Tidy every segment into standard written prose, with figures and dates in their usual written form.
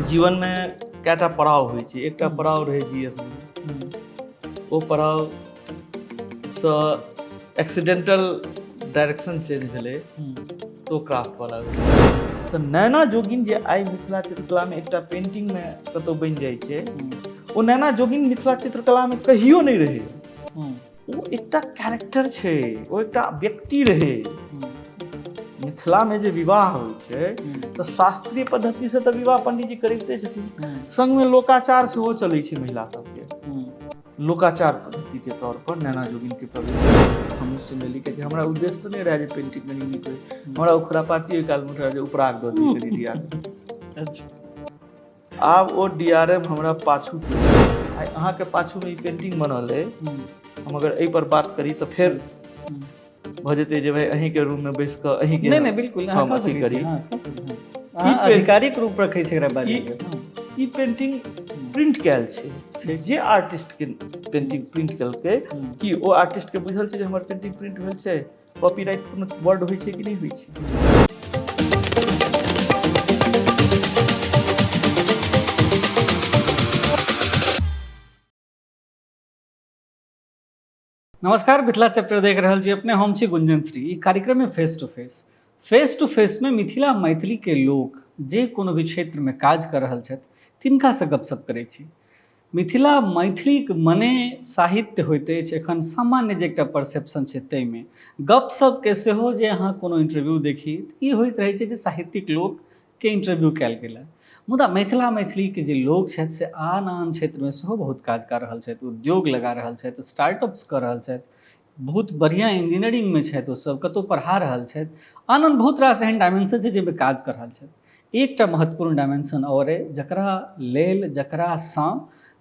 जीवनमे कएटा पड़ाव होइ छै। एकटा पड़ाव रहै जी एस मे, ओ पड़ावसँ एक्सीडेंटल डायरेक्शन चेंज भेलै तऽ ओ क्राफ्टवला भेलै। तऽ नैना जोगिन जे आइ मिथिला चित्रकलामे एकटा पेंटिंगमे कतहु बनि जाइ छै, ओ नैना जोगिन मिथिला चित्रकलामे कहियो नहि रहै। ओ एकटा कैरेक्टर छै, ओ एकटा व्यक्ति रहै। मिथिलामे जे विवाह होइ छै तऽ शास्त्रीय पद्धतिसँ तऽ विवाह पंडीजी करिते छथिन, संगमे लोकाचार सेहो चलै छै। महिला सबके लोकाचार पद्धतिके तौर पर नैना जोगिनके प्रवेश हम सुनली, कियाकि हमरा उद्देश्य तऽ नहि रहै जे पेंटिंग कनि नीक होइ। हमरा ओ खुरापाती ओहि कालमे रहै जे उपराग दऽ दी कनि डी। आब ओ डी आर एम हमरा पाछू, आइ अहाँके पाछूमे ई पेंटिंग बनल अइ, हम अगर एहि पर बात करी तऽ फेर भऽ जेतै जे भाइ अहीँके रूममे बैस कऽ अहीँके नहि नहि, बिल्कुल हम अथी करी। आधिकारिक रूप रखै छै एकरा बाजैके। ई पेंटिंग प्रिंट कयल छै। जे आर्टिस्टके पेंटिंग प्रिंट केलकै, की ओ आर्टिस्टके बुझल छै जे हमर पेंटिंग प्रिंट भेल छै? कॉपीराइट कोनो वर्ड होइ छै कि नहि होइ छै? नमस्कार, मिथिला चैप्टर देख रहल छी अपने, हम छी गुंजन श्री। ई कार्यक्रम है face to face. Face to face में मिथिला मैथिली के लोक जे कोनो भी क्षेत्र में काज कर रहल छथि, तिनका से गपशप करै छी। मिथिला मैथिलीक मने साहित्य होइत अछि, एखन सामान्य जे एकटा परसेप्शन छै ताहिमे गपशपके सेहो जे अहाँ कोनो इंटरव्यू देखी तऽ ई होइत रहै छै जे साहित्यिक लोकके इंटरव्यू कयल गेल हँ। मुदा मिथिला मैथिलीके जे लोक छथि से आन आन क्षेत्रमे सेहो बहुत काज कऽ रहल छथि, उद्योग लगा रहल छथि, स्टार्टअप्स कऽ रहल छथि, बहुत बढ़िआँ इंजीनियरिंगमे छथि, ओसभ कतहु पढ़ा रहल छथि, आन आन बहुत रास एहन डायमेंशन छै जाहिमे काज कऽ रहल छथि। एकटा महत्वपूर्ण डायमेंशन आओर अइ जकरा लेल, जकरासँ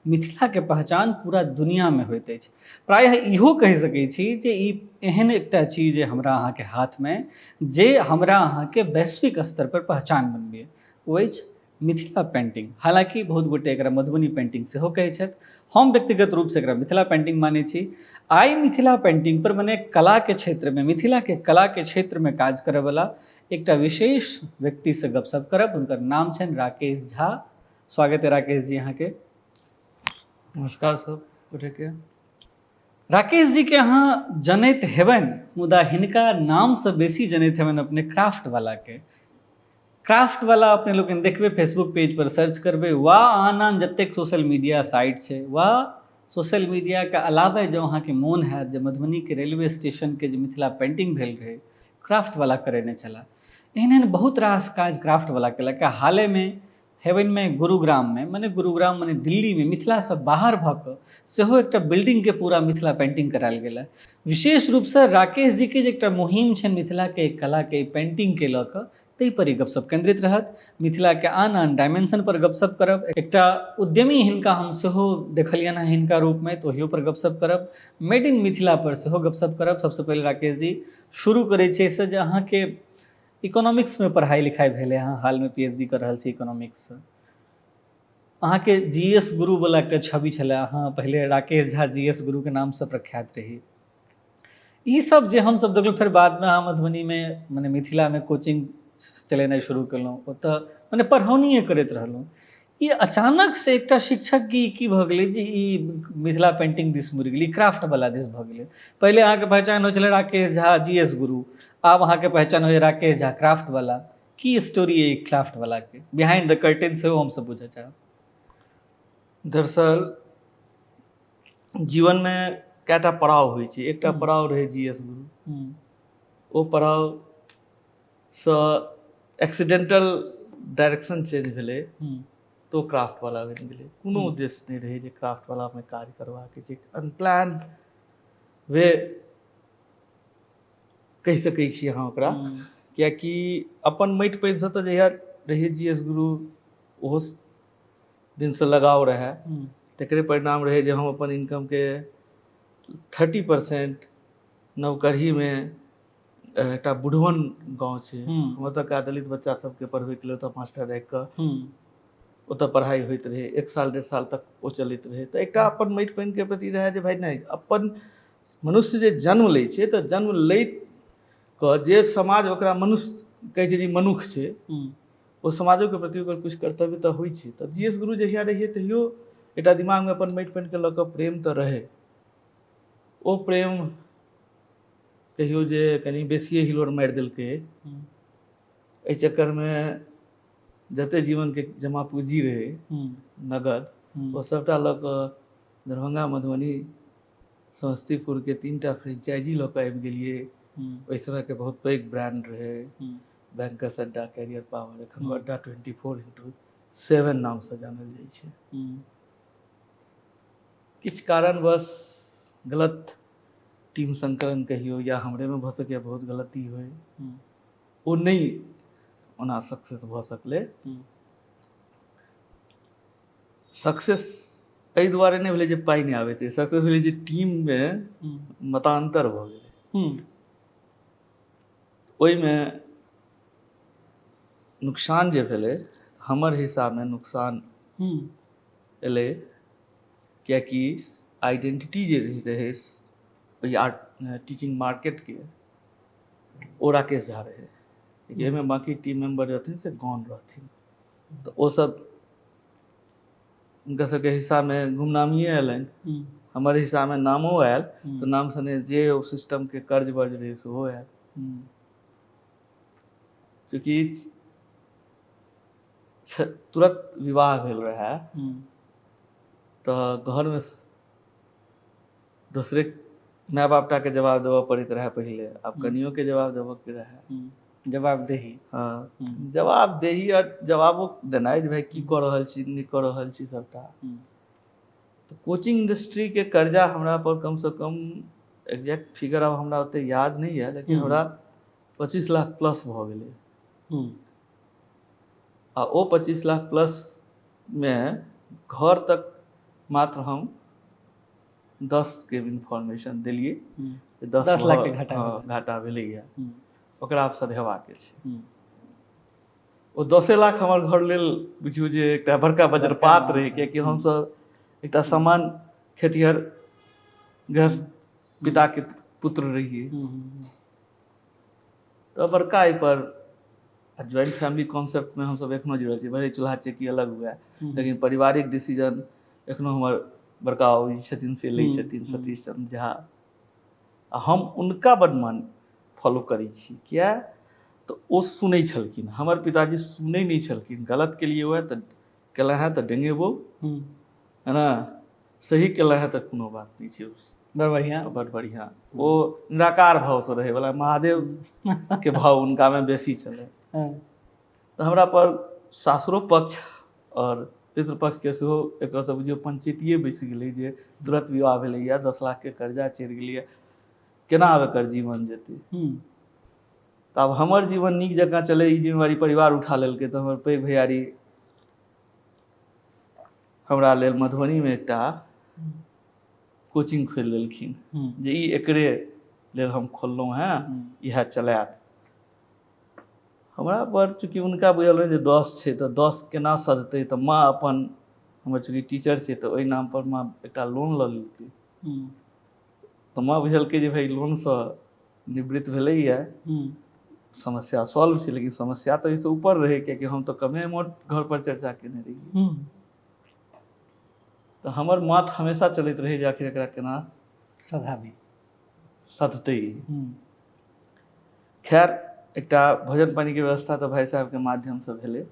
मिथिलाके पहचान पूरा दुनिआँमे होइत अछि। प्रायः इहो कहि सकै छी जे ई एहन एकटा चीज अइ हमरा अहाँके हाथमे जे हमरा अहाँके वैश्विक स्तरपर पहचान बनबैए, ओ अछि मिथिला पेंटिंग। हालाँकि बहुत गोटे एकरा मधुबनी पेंटिंग सेहो कहै छथि, हम व्यक्तिगत रूपसँ एकरा मिथिला पेंटिंग मानै छी। आइ मिथिला पेंटिंग पर मने कलाके क्षेत्रमे, मिथिलाके कलाके क्षेत्रमे काज करयवला एकटा विशेष व्यक्तिसँ गपशप करब। हुनकर नाम छनि राकेश झा। स्वागत है राकेश जी अहाँके। नमस्कार सब गोटेके। राकेश जी के अहाँ जनैत हेबनि, मुदा हिनका नामसँ बेसी जनैत हेबनि अपने क्राफ्ट वालाके। क्राफ्ट वाला अपने लोकनि देखबै, फेसबुक पेज पर सर्च करबै वा आन आन जतेक सोशल मीडिया साइट छै वा सोशल मीडियाके अलावे जँ अहाँके मोन हैत जे मधुबनीके रेलवे स्टेशनके जे मिथिला पेंटिंग भेल रहै, क्राफ्ट वाला करेने छलाह। एहन एहन बहुत रास काज क्राफ्ट वाला केलक। हालेमे हेवनमे गुरुग्राममे, मने गुरुग्राम मने दिल्लीमे, मिथिलासँ बाहर भऽ कऽ सेहो एकटा बिल्डिंगके पूरा मिथिला पेंटिंग करायल गेल। विशेष रूपसँ राकेश जीके जे एकटा मुहिम छनि मिथिलाके कलाके पेंटिंगके लऽ कऽ, ताहि पर ई गपशप केंद्रित रहत। मिथिलाके आन आन डायमेंशन पर गपशप करब। एकटा उद्यमी हिनका हम सेहो देखलियनि हँ हिनका रूपमे, तऽ ओहियो पर गपशप करब। मेड इन मिथिला पर सेहो गपशप करब। सबसँ पहिले राकेश जी, शुरू करै छियै एहिसँ जे अहाँके इकोनॉमिक्समे पढ़ाइ लिखाइ भेलै, अहाँ हालमे पीएचडी कऽ रहल छी इकोनॉमिक्ससँ। अहाँके जी एस गुरुवला एकटा छवि छलै, अहाँ पहिले राकेश झा जी एस गुरुके नामसँ प्रख्यात रही। ई सब जे हमसब देखलहुँ, फेर बादमे अहाँ मधुबनीमे मने मिथिलामे कोचिंग चलेनाइ शुरू केलहुँ, ओतऽ मने पढ़ौनिए करैत रहलहुँ। ई अचानक से एकटा शिक्षक की की भऽ गेलै जे ई मिथिला पेंटिंग दिस मुड़ि गेलै, क्राफ्ट वाला दिस भऽ गेलै? पहिले अहाँके पहचान होइ छलै राकेश झा जी एस गुरु, आब अहाँके पहचान होइए राकेश झा क्राफ्ट वाला। की स्टोरी अइ क्राफ्ट वाला के? बिहाइंड द कर्टेन सेहो हमसब बुझऽ चाहब। दरअसल जीवनमे कएटा पड़ाव होइ छै। एकटा पड़ाव रहै जी एस गुरु, ओ पड़ावसँ एक्सीडेंटल डायरेक्शन चेंज भेलै तऽ ओ क्राफ्ट वाला बनि गेलै। कोनो उद्देश्य नहि रहै जे क्राफ्ट वालामे काज करबाक छै। अनप्लान वे कहि सकै छी अहाँ ओकरा, किएकि अपन माटि पानिसँ तऽ जहिया रहियै जी एस गुरु ओहो दिनसँ लगाव रहए, तकरे परिणाम रहै जे हम अपन इनकमके 30% नवकरहीमे एकटा बुढ़वन गाँव छै, ओतुका दलित बच्चा सबके पढ़बैके लेल ओतऽ मास्टर राखि कऽ ओतऽ पढ़ाइ होइत रहै। एक साल 1.5 साल तक ओ चलैत रहै। तऽ एकटा अपन माटि पानिके प्रति रहए जे भाइ नहि, अपन मनुष्य जे जन्म लै छै तऽ जन्म लैत कऽ जे समाज ओकरा मनुष्य कहै छै जे ई मनुख छै, ओ समाजोके प्रति ओकर किछु कर्तव्य तऽ होइ छै। तऽ जी एस गुरु जहिया रहियै तहियो एकटा दिमागमे अपन माटि पानिके लऽ कऽ प्रेम तऽ रहै। ओ प्रेम कहियो जे कनि बेसिए हिलोर मारि देलकै, एहि चक्करमे जते जीवनके जमा पूँजी रहै नगद, ओ सबटा लऽ कऽ दरभंगा, मधुबनी, समस्तीपुरके 3टा फ्रेंचाइजी लऽ कऽ आबि गेलियै। ओहि समयके बहुत पैघ ब्रांड रहै बैंकर्स अड्डा, कैरियर पावर, एखन अड्डा 24x7 नामसँ जानल जाइ छै। किछु कारणवश गलत टीम संकलन कहियौ या हमरेमे भऽ सकैए बहुत गलती होइ, ओ नहि ओना सक्सेस भऽ सकलै। सक्सेस एहि दुआरे नहि भेलै जे पाइ नहि आबैत रहै, सक्सेस भेलै जे टीममे मतान्तर भऽ गेलै। ओहिमे नुकसान जे भेलै, हमर हिसाबमे नुकसान एलै, कियाकि आइडेंटिटी जे रहै ओहि आर्ट टीचिंग मार्केटके, ओ राकेश झा रहै। एहिमे बाँकी टीम मेम्बर रहथिन से गौण रहथिन, तऽ ओसब हुनका सबके हिस्सामे गुमनामिए अयलनि, हमर हिस्सामे नामो आयल, तऽ नाम सने जे ओ सिस्टमके कर्ज वर्ज रहै सेहो आयल। चूँकि तुरत विवाह भेल रहै तऽ घरमे दोसरे माय बाप टाके जवाब देबऽ पड़ैत रहै पहिले, आब कनियोके जवाब देबऽके रहै। जवाबदेही। हँ, जवाबदेही आओर जवाबो देनाइ जे भाइ की कऽ रहल छी, नहि कऽ रहल छी सबटा। तऽ कोचिंग इंडस्ट्रीके कर्जा हमरा पर कमसँ कम एग्जैक्ट फिगर आब हमरा ओते याद नहि यऽ, लेकिन हमरा 25 लाख प्लस भऽ गेलै। आ ओ 25 लाख प्लसमे घर तक मात्र हम 10 के इन्फॉर्मेशन देलियै, 10 लाख के घाटा। घाटा भेलैया, ओकरा आब सधेबाके छै। ओ 10 लाख हमर घर लेल बुझियौ जे एकटा बड़का वज्रपात रहै, कियाकि हमसब एकटा सामान्य खेतिहर गृहस्थ पिताके पुत्र रहियै। तऽ बड़का एहिपर ज्वाइंट फैमिली कॉन्सेप्टमे हमसब एखनो जुड़ल छी, भले चूल्हा चेकी अलग हुए, लेकिन पारिवारिक डिसीजन एखनो हमर बड़का बाबूजी छथिन से लै छथिन, सतीश चंद्र झा। आ हम हुनका बड मान फॉलो करै छी, किया तऽ ओ सुनै छलखिन, हमर पिताजी सुनै नहि छलखिन। गलत केलियै हुए तऽ केलहुँ हेँ तऽ डेंगेबो है ना, सही केलहुँ हेँ तऽ कोनो बात नहि छै, बड़ बढ़िआँ, बड़ बढ़िआँ। ओ निराकार भावसँ रहैवला, महादेव के भाव हुनकामे बेसी छलै। तऽ हमरा पर सासुरो पक्ष आओर पितृपक्षके सेहो एक तरहसँ बुझियौ पंचैतिए बैसि गेलै जे तुरत विवाह भेलैए, 10 लाखके कर्जा चढ़ि गेलैए, केना आब एकर जीवन जेतै। तऽ आब हमर जीवन नीक जकाँ चलै ई जिम्मेवारी परिवार उठा लेलकै। तऽ हमर पैघ भैयारी हमरा लेल मधुबनीमे एकटा कोचिंग खोलि देलखिन जे ई एकरे लेल हम खोललहुँ हेँ, इएह चलायत। हमरा पर चूँकि हुनका बुझल रहै जे 10 छै तऽ 10 केना सधतै, तऽ माँ अपन हमर चूँकि टीचर छै तऽ ओहि नाम पर माँ एकटा लोन लऽ लेलकै। तऽ माँ बुझलकै जे भाइ लोनसँ निवृत्त भेलैए, समस्या सॉल्व छै, लेकिन समस्या तऽ एहिसँ ऊपर रहै, कियाकि हम तऽ कमे अमाउंट घर पर चर्चा केने रहियै। तऽ हमर माथ हमेशा चलैत रहै जे आखिर एकरा केना सधाबी, सधतै। खैर एकटा भोजन पानिके व्यवस्था तऽ भाइ साहबके माध्यमसँ भेलै,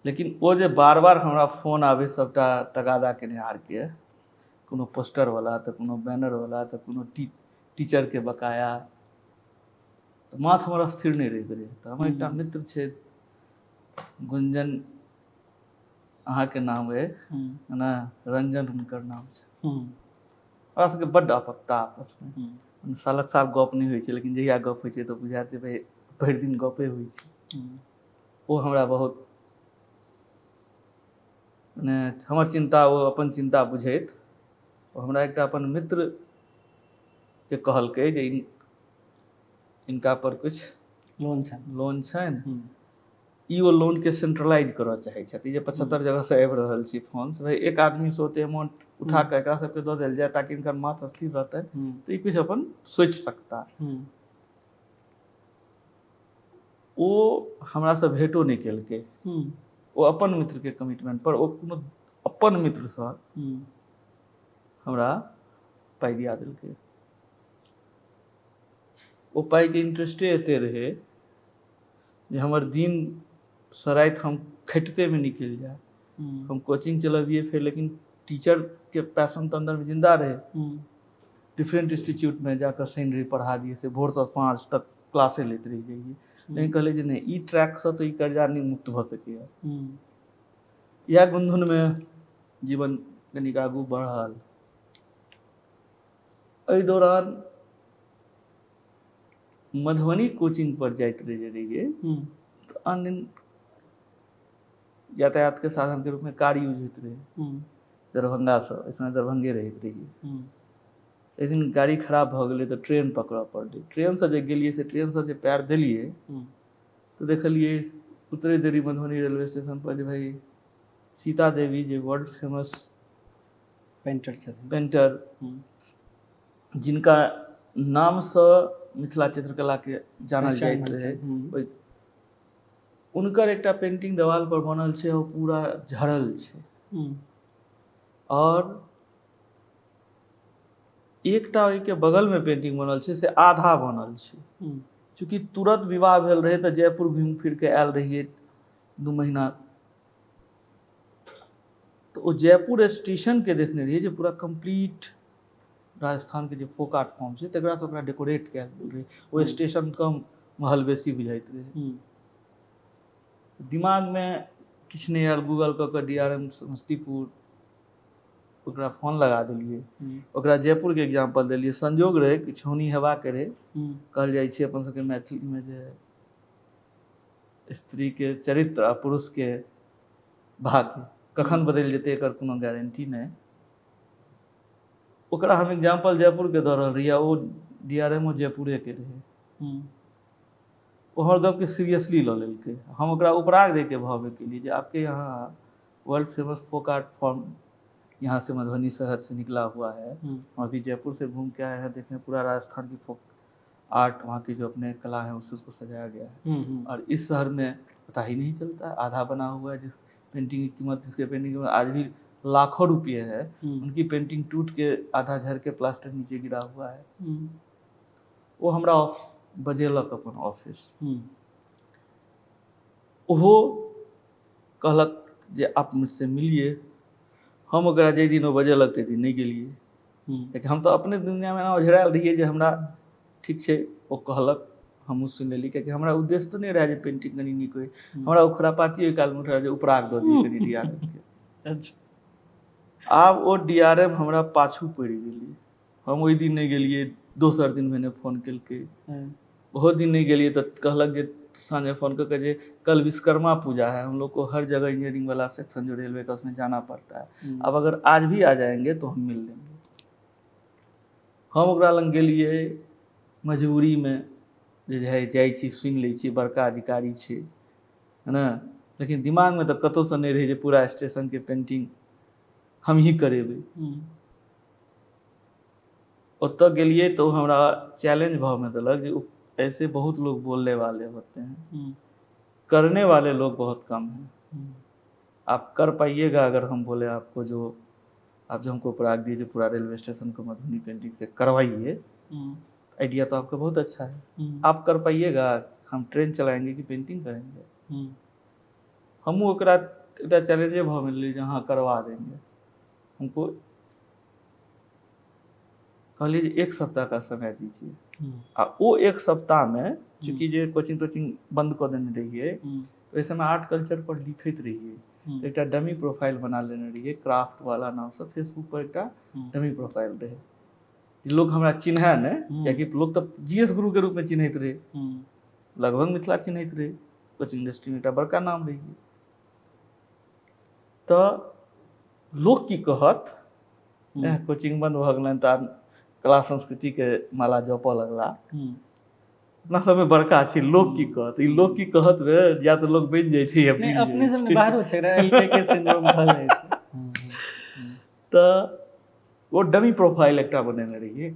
लेकिन ओ जे बार बार हमरा फोन आबै सबटा तगादा केनिहारके, कोनो पोस्टरवला तऽ कोनो बैनरवला तऽ कोनो टीचरके बकाया, तऽ माथ हमर स्थिर नहि रहैत रहै। तऽ हमर एकटा मित्र छै गुंजन, अहाँके नाम अइ ने, रंजन हुनकर नाम छै। हमरा सबके बड्ड अपकता आपसमे, सालक साल गप नहि होइ छै, लेकिन जहिया गप होइ छै तऽ बुझायत जे भाइ भरि दिन गपे होइ छै। ओ हमरा बहुत मने हमर चिन्ता ओ अपन चिन्ता बुझैत ओ हमरा एकटा अपन मित्र के कहलकै जे इनका पर कुछ लोन छनि, लोन छनि, ई ओ लोनके सेंट्रलाइज करऽ चाहै छथि। जे 75 जगहसँ आबि रहल छी फोन से, भाइ एक आदमीसँ ओते अमाउंट उठा कऽ एकरा सबके दऽ देल जाय ताकि इनकर माथ स्थिर रहतनि, तऽ ई किछु अपन सोचि सकता। ओ हमरासँ भेटो नहि केलकै। ओ अपन मित्रके कमिटमेंट पर ओ कोनो अपन मित्रसँ हमरा पाइ दिया देलकै। ओ पाइके इंटरेस्टे एते रहै जे हमर दिनसँ राति हम खटितेमे निकलि जाय। हम कोचिंग चलबियै फेर, लेकिन टीचरके पैशन तऽ अन्दरमे जिन्दा रहै। डिफरेंट इंस्टीट्यूटमे जाकऽ शनि रवि पढ़ा दियै, से भोरसँ साँझ तक क्लासे लैत रहि जइयै। लेकिन कहलियै जे नहि, ई ट्रैकसँ तऽ ई कर्जा नहि मुक्त भऽ सकैए। इएह गुनधुनमे जीवन कनिक आगू बढ़ल। एहि दौरान मधुबनी कोचिंग पर जाइत रहि रहियै तऽ आन दिन यातायातके साधनके रूपमे कार यूज होइत रहै। दरभंगासँ, एहि समय दरभंगे रहैत रहियै। एक दिन गाड़ी खराब भऽ गेलै तऽ ट्रेन पकड़ऽ पड़लै। ट्रेनसँ जे गेलियै से ट्रेनसँ जे पैर देलियै तऽ देखलियै उतरै देरी मधुबनी रेलवे स्टेशन पर जे भाई सीता देवी जे वर्ल्ड फेमस पेंटर छथिन, पेंटर, जिनका नामसँ मिथिला चित्रकलाके जानल जाइत रहै, ओहि हुनकर एकटा पेंटिंग देवाल पर बनल छै, ओ पूरा झड़ल छै। आओर एकटा ओहिके बगलमे पेंटिंग बनल छै से आधा बनल छै। चूँकि तुरत विवाह भेल रहै तऽ जयपुर घुमि फिर के आयल रहियै 2 महीना, तऽ ओ जयपुर स्टेशनके देखने रहियै जे पूरा कम्प्लीट राजस्थानके जे फोक आर्ट फॉर्म छै तकरासँ ओकरा डेकोरेट कयल गेल रहै। ओ स्टेशन कम महल बेसी बुझाइत रहै। दिमागमे किछु नहि आयल, गूगल कऽ कऽ DRM Samastipur ओकरा फोन लगा देलियै। ओकरा जयपुरके एग्जाम्पल देलियै। संजोग रहै कि छौनी हेबाके रहै। कहल जाइ छै अपन सबके मैथिलीमे जे स्त्रीके चरित्र आ पुरुषके भाग्य कखन बदलि जेतै एकर कोनो गारंटी नहि। ओकरा हम एग्जाम्पल जयपुरके दऽ रहल रहियै, ओ DRMO जयपुरेके रहै। ओ हमर गपके सीरियसली लऽ लेलकै। हम ओकरा उपराग दैके भावमे केलियै जे आपके यहाँ world famous folk art form यहाँ से मधुबनी शहर से निकला हुआ है, हम अभी जयपुर से घूम के आए हैं, देखें पूरा राजस्थान की फोक आर्ट वहाँ की जो अपने कला है उससे उसको सजाया गया है, और इस शहर में पता ही नहीं चलता, आधा बना हुआ है। जिस पेंटिंग की कीमत, जिसके पेंटिंग की आज भी लाखों रुपये है, उनकी पेंटिंग टूट के आधा झर के प्लास्टर नीचे गिरा हुआ है। ओ हमरा बजेलक अपन ऑफिस। ओहो कहलक जे आप मुझसे मिलिए। हम ओकरा जाहि दिन ओ बजेलक ताहि दिन नहि गेलियै, लेकिन हम तऽ अपने दुनिआँमे एना ओझरायल रहियै जे हमरा ठीक छै ओ कहलक हमहूँ सुनि लेलियै, कियाकि हमरा उद्देश्य तऽ नहि रहए जे पेंटिंग कनि नीक होइ, हमरा ओ खुरापाती ओहि कालमे उठल जे उपराग दऽ दियै कनि DRM के। आब ओ DRM हमरा पाछू पड़ि गेलै। हम ओहि दिन नहि गेलियै, दोसर दिन भेने फोन केलकै। बहुत दिन नहि गेलियै तऽ कहलक जे साँझमे फोन कऽ के जे कल विश्वकर्मा पूजा है, हम लोग को हर जगह इंजीनियरिंग वाला सेक्शन जो रेलवे का उसमें जाना पड़ता है, अब अगर आज भी आ जाएंगे तो हम मिल लेंगे। हम ओकरा लग गेलियै मजबूरीमे जे जाइ छी सुनि लै छी, बड़का अधिकारी छै है ने, लेकिन दिमागमे तऽ कतहुसँ नहि रहै जे पूरा स्टेशनके पेंटिंग हम ही करेबै। ओतऽ गेलियै तऽ ओ हमरा चैलेंज भावमे देलक जे ऐसे बहुत लोग बोलने वाले होते हैं, करने वाले लोग बहुत कम हैं, आप कर पाइएगा अगर हम बोले आपको जो आप जो हमको उपराग दिए जो पूरा रेलवे स्टेशन को मधुबनी पेंटिंग से करवाइए, आइडिया तो आपका बहुत अच्छा है, आप कर पाइएगा, हम ट्रेन चलाएंगे कि पेंटिंग करेंगे। हमहूँ ओकरा एकटा चैलेंजे भावमे लेलियै जे हाँ करवा देंगे। हमको कहलियै जे 1 सप्ताह का समय दीजिए। आ ओ 1 सप्ताहमे चूँकि जे कोचिंग तोचिंग बंद कऽ देने रहियै, ओहि समय आर्ट कल्चर पर लिखैत रहियै, एकटा डमी प्रोफाइल बना लेने रहियै क्राफ्ट वाला नामसँ, फेसबुक पर एकटा डमी प्रोफाइल रहै, लोक हमरा चिन्है नहि, कियाकि लोक तऽ GS गुरु के रूपमे चिन्हैत रहै, लगभग मिथिला चिन्हैत रहै, कोचिंग इंडस्ट्रीमे एकटा बड़का नाम रहियै। तऽ लोक की कहत, कोचिंग बंद भऽ गेलनि तऽ आब कला संस्कृतिके माला जपऽ लगला। अपना सबमे बड़का छै, लोक की कहत, ई लोक की कहत रे, या तऽ लोक बनि जाइ छै या नहि, अपने सबमे बाहरो छै, LKK syndrome भऽ जाइ छै। तऽ ओ डमी प्रोफाइल एकटा बनेने रहियै,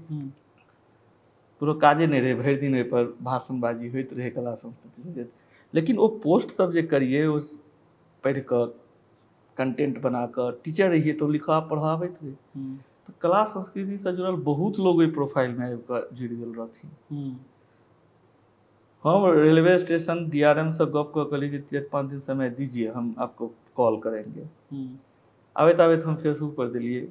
कोनो काजे नहि रहै, भरि दिन ओहिपर भाषणबाजी होइत रहै कला संस्कृति से। लेकिन ओ पोस्ट सब जे करियै, ओ पढ़ि कऽ कंटेंट बना कऽ, टीचर रहियै तऽ ओ लिखा पढ़ाबैत रहै। तऽ कला संस्कृतिसँ जुड़ल बहुत लोग ओहि प्रोफाइलमे आबि कऽ जुड़ि गेल रहथिन। हम रेलवे स्टेशन DRM से गप कऽ कहलियै जे 4-5 दिन समय दीजिए, हम आपको कॉल करेंगे। आबैत आबैत हम फेसबुक पर देलियै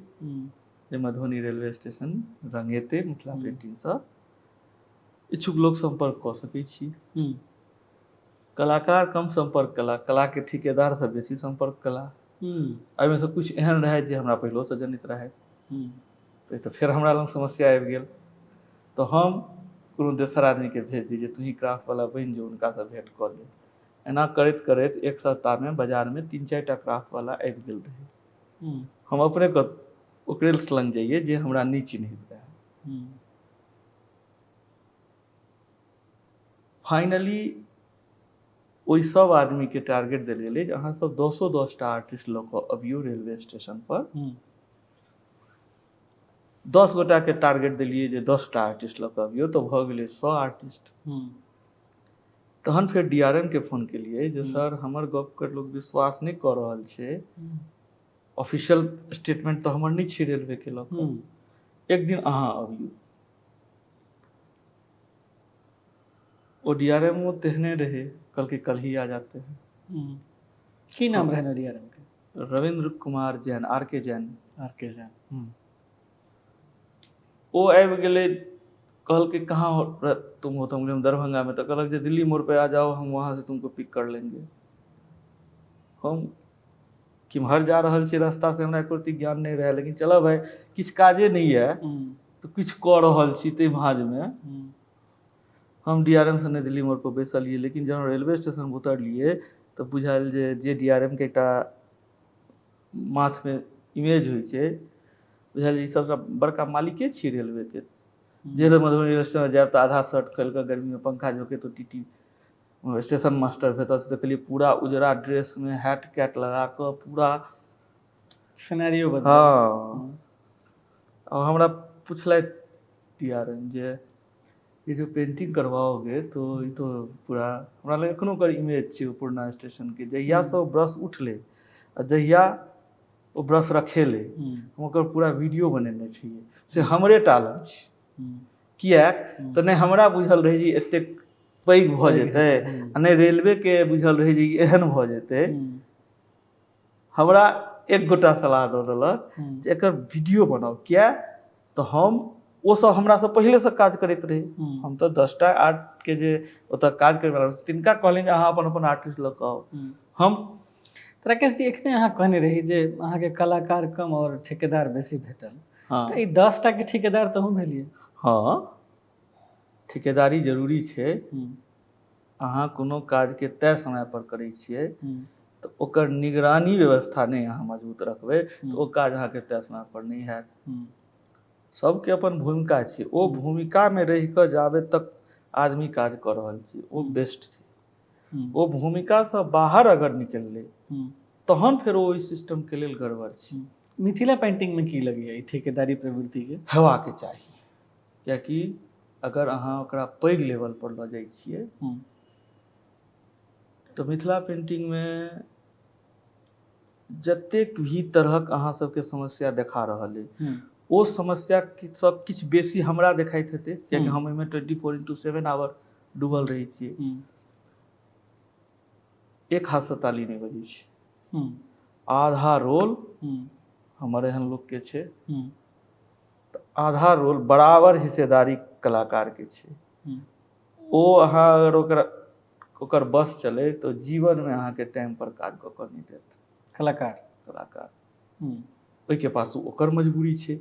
जे मधुबनी रेलवे स्टेशन रंगेतै मिथिला पेंटिंगसँ, इच्छुक लोक सम्पर्क कऽ सकै छी। कलाकार कम सम्पर्क कला, कलाके ठिकेदार सब बेसी सम्पर्क कला। एहिमे सँ किछु एहन रहै जे हमरा पहिलोसँ जनैत रहै, तऽ फेर हमरा लग समस्या आबि गेल। तऽ हम कोनो दोसर आदमीके भेज दी जे तूही क्राफ्टवला बनि जो, हुनकासँ भेँट कऽ ले। एना करैत करैत एक सप्ताहमे बाजारमे 3-4 टा क्राफ्टवला आबि गेल रहै। हम अपने ओकरे लग जइयै जे हमरा नहि चिन्हैत रहै। फाइनली ओहि सब आदमीके टारगेट देल गेलै जे अहाँ सब 10-10 टा आर्टिस्ट लऽ कऽ अबियौ रेलवे स्टेशन पर। 10 गोटाके टारगेट देलियै जे 10 टा आर्टिस्ट लऽ कऽ अबियौ, तऽ भऽ गेलै 100 आर्टिस्ट। तहन फेर DRM के फोन केलियै जे सर हमर गपके लोक विश्वास नहि कऽ रहल छै, ऑफिशियल स्टेटमेंट तऽ हमर नहि छै रेलवे के लऽ कऽ, एक दिन अहाँ अबियौ। ओ DRM ओ तेहने रहै, कहलकै कल ही आ जाते हैं। की नाम रहै DRM के? Ravindra Kumar Jain, RK Jain. RK Jain. ओ आबि गेलै, कहलकै कहाँ हो तुम हो? तो हम दरभंगा में। तो कहलक जे दिल्ली मोड़ पे आ जाओ, हम वहाँ से तुमको पिक कर लेंगे। हम किम्हर जा रहल छी रास्ता से हमरा एको रत्ती ज्ञान नहि रहै, लेकिन चलऽ भाइ किछु काजे नहि यऽ तऽ किछु कऽ रहल छी ताहि भाँजमे। हम DRM सने दिल्ली मोड़ पर बैसलियै, लेकिन जहन रेलवे स्टेशन पर उतरलियै तऽ बुझायल जे DRM के एकटा माथमे इमेज होइ छै, बुझायल जे ई सबसँ बड़का मालिके छियै रेलवेके। जे मधुबनी रेलवे स्टेशन जायब तऽ आधा शर्ट खोलि कऽ गर्मीमे पंखा झोंकैत ओ TT station master भेटत। देखलियै पूरा उजरा ड्रेसमे हैट कैट लगा कऽ पूरा सिनेरियो बदल। हाँ, और हमरा पुछलथि DRM जे ये जो पेंटिंग करवाओगे तो ई तो पूरा हमरा लग एखनो ओकर इमेज छै ओ पुरना स्टेशनके। जहियासँ ओ ब्रश उठलै आ जहिया ओ ब्रश रखेलै, हम ओकर पूरा वीडियो बनेने छियै, से हमरे टा लग छै। किएक तऽ नहि हमरा बुझल रहै जे एतेक पैघ भऽ जेतै आ नहि रेलवेके बुझल रहै जे ई एहन भऽ जेतै। हमरा एक गोटा सलाह दऽ देलक जे एकर वीडियो बनाउ। किए तऽ हम ओ सब हमरासँ पहिलेसँ काज करैत रहै, हम तऽ 10 टा आर्टके जे ओतऽ काज करैवला तिनका कहलनि जे अहाँ अपन अपन आर्टिस्ट लऽ कऽ आउ। हम राकेश जी, एखने अहाँ कहने रही जे अहाँके कलाकार कम और ठेकेदार बेसी भेटल। हाँ। तऽ ई 10 टा के ठेकेदार तऽ अहूँ भेलियै। हाँ, ठेकेदारी जरूरी छै। अहाँ कोनो काजके तय समय पर करै छियै तऽ ओकर निगरानी व्यवस्था नहि अहाँ मजबूत रखबै तऽ ओ काज अहाँके तय समय पर नहि हैत। सबके अपन भूमिका छै, ओ भूमिकामे रहि कऽ जाबे तक आदमी काज कऽ रहल छै ओ बेस्ट छै। ओ भूमिकासँ बाहर अगर निकललै तहन फेर ओ ओहि सिस्टमके लेल गड़बड़ छै। मिथिला पेंटिंगमे की लगैए ई ठेकेदारी प्रवृत्तिके? हेबाके चाही, कियाकि अगर अहाँ ओकरा पैघ लेवल पर लऽ जाइ छियै तऽ मिथिला पेंटिंगमे जतेक भी तरहक अहाँ सबके समस्या देखा रहल अइ ओ समस्या सब किछु बेसी हमरा देखाइत हेतै, कियाकि हम ओहिमे 24/7 आवर डूबल रहै छियै। एक हाथसँ ताली नहि बजै छै, आधा रोल हमर एहन लोकके छै, तऽ आधा रोल बराबर हिस्सेदारी कलाकारके छै। ओ अहाँ अगर ओकर बस चलै तऽ जीवनमे अहाँके टाइम पर काज कऽ कऽ नहि देत कलाकार। कलाकार ओहिके पास ओकर मजबूरी छै,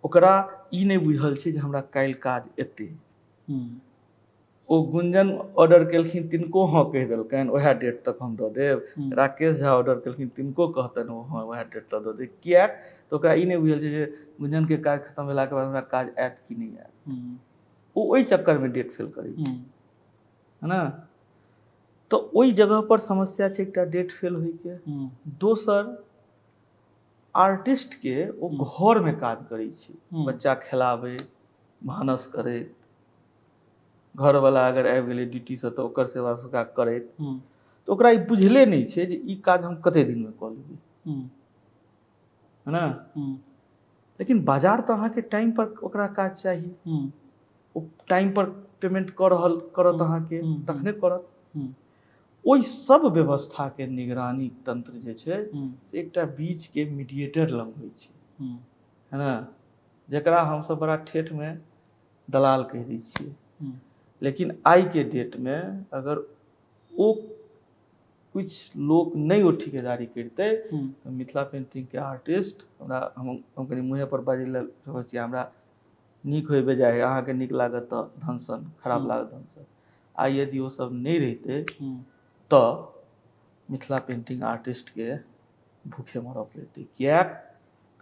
ओकरा ई नहि बुझल छै जे हमरा काल्हि काज एतै। ओ गुंजन ऑर्डर केलखिन तिनको हँ कहि देलकनि उएह डेट तक हम दऽ देब, राकेश झा ऑर्डर केलखिन तिनको कहतनि ओ हँ उएह डेट तक दऽ देब। किएक तऽ ओकरा ई नहि बुझल छै जे गुंजनके काज खतम भेलाके बाद हमरा काज आयत कि नहि आयत। ओ ओहि चक्करमे डेट फेल करै छै, है ना? तऽ ओहि जगह पर समस्या छै एकटा डेट फेल होइके। दोसर आर्टिस्टके ओ घरमे काज करै छै, बच्चा खेलाबै, भानस करै, घरवला अगर आबि गेलै ड्यूटीसँ तऽ ओकर सेवा सत्कार करैत, तऽ ओकरा ई बुझले नहि छै जे ई काज हम कते दिनमे कऽ लेबै, है ने। लेकिन बाजार तऽ अहाँके टाइम पर ओकरा काज चाही, ओ टाइम पर पेमेंट कऽ रहल करत अहाँके तखने करत। ओहि सब व्यवस्थाके निगरानी तंत्र जे छै एकटा बीचके मीडिएटर लग होइ छै, है ने, जकरा हमसब बड़ा ठेठमे दलाल कहि दै छियै। लेकिन आइके डेटमे अगर ओ कुछ लोक नहि ओ ठिकेदारी करितै तऽ मिथिला पेंटिंगके आर्टिस्ट हमरा हम कनि मुँहे पर बाजै लए चाहै छी, हमरा नीक होय बेजाय, अहाँके नीक लागत तऽ धनसन, खराब लागत धनसन। आइ यदि ओ सब नहि रहितै तऽ मिथिला पेंटिंग आर्टिस्टके भूखे मरऽ पड़तै। किएक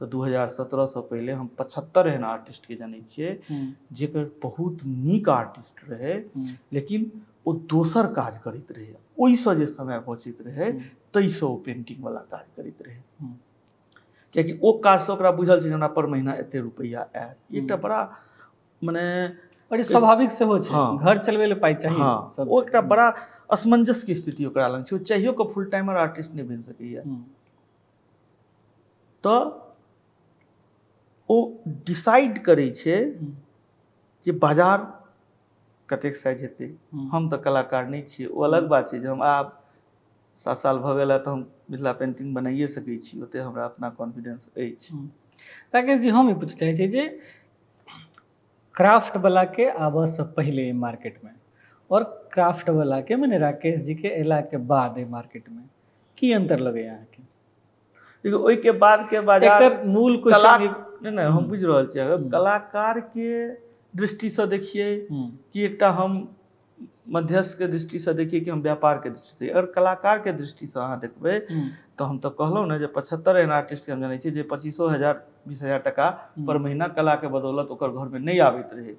तऽ 2017 से पहिले हम 75 एहन आर्टिस्टके जनै छियै जेकर बहुत नीक आर्टिस्ट रहै, लेकिन ओ दोसर काज करैत रहै, ओहिसँ जे समय बचैत रहै ताहिसँ ओ पेंटिंगवला काज करैत रहै, कियाकि ओ काजसँ ओकरा बुझल छै जे हमरा पर महीना एते रुपैआ आयत। एकटा बड़ा मने और स्वाभाविक सेहो छै, घर चलबै लए पाइ चाही। हाँ, ओ एकटा बड़ा असमंजसके स्थिति ओकरा लग छै, ओ चाहियो कऽ फुल टाइमर आर्टिस्ट नहि बनि सकैए। तऽ ओ डिसाइड करै छै जे बाजार कतेक साइज हेतै। हम तऽ कलाकार नहि छियै, ओ अलग बात छै जे हम आब 7 साल भऽ गेल तऽ हम मिथिला पेंटिंग बनाइए सकै छी, ओते हमरा अपना कॉन्फिडेंस अछि। राकेश जी, हम ई पूछऽ चाहै छी जे क्राफ्ट वाला के आबऽसँ पहिले मार्केटमे और क्राफ्ट वाला के मने राकेश जी के अयला के बाद एहि मार्केटमे की अंतर लगैया अहाँके? देखियौ, ओहिके बाद के बाजार एकर मूल क्वेश्चन नहि नहि हम बुझि रहल छी। अगर कलाकार के दृष्टिसँ देखियै कि एकटा हम मध्यस्थ के दृष्टिसँ देखियै कि हम व्यापार के दृष्टिसँ, अगर कलाकार के दृष्टिसँ अहाँ देखबै तऽ हम तऽ कहलहुँ ने जे 75 एहन आर्टिस्टके हम जनै छी जे 25,000 20,000 टका पर महीना कलाके बदौलत ओकर घरमे नहि आबैत रहै,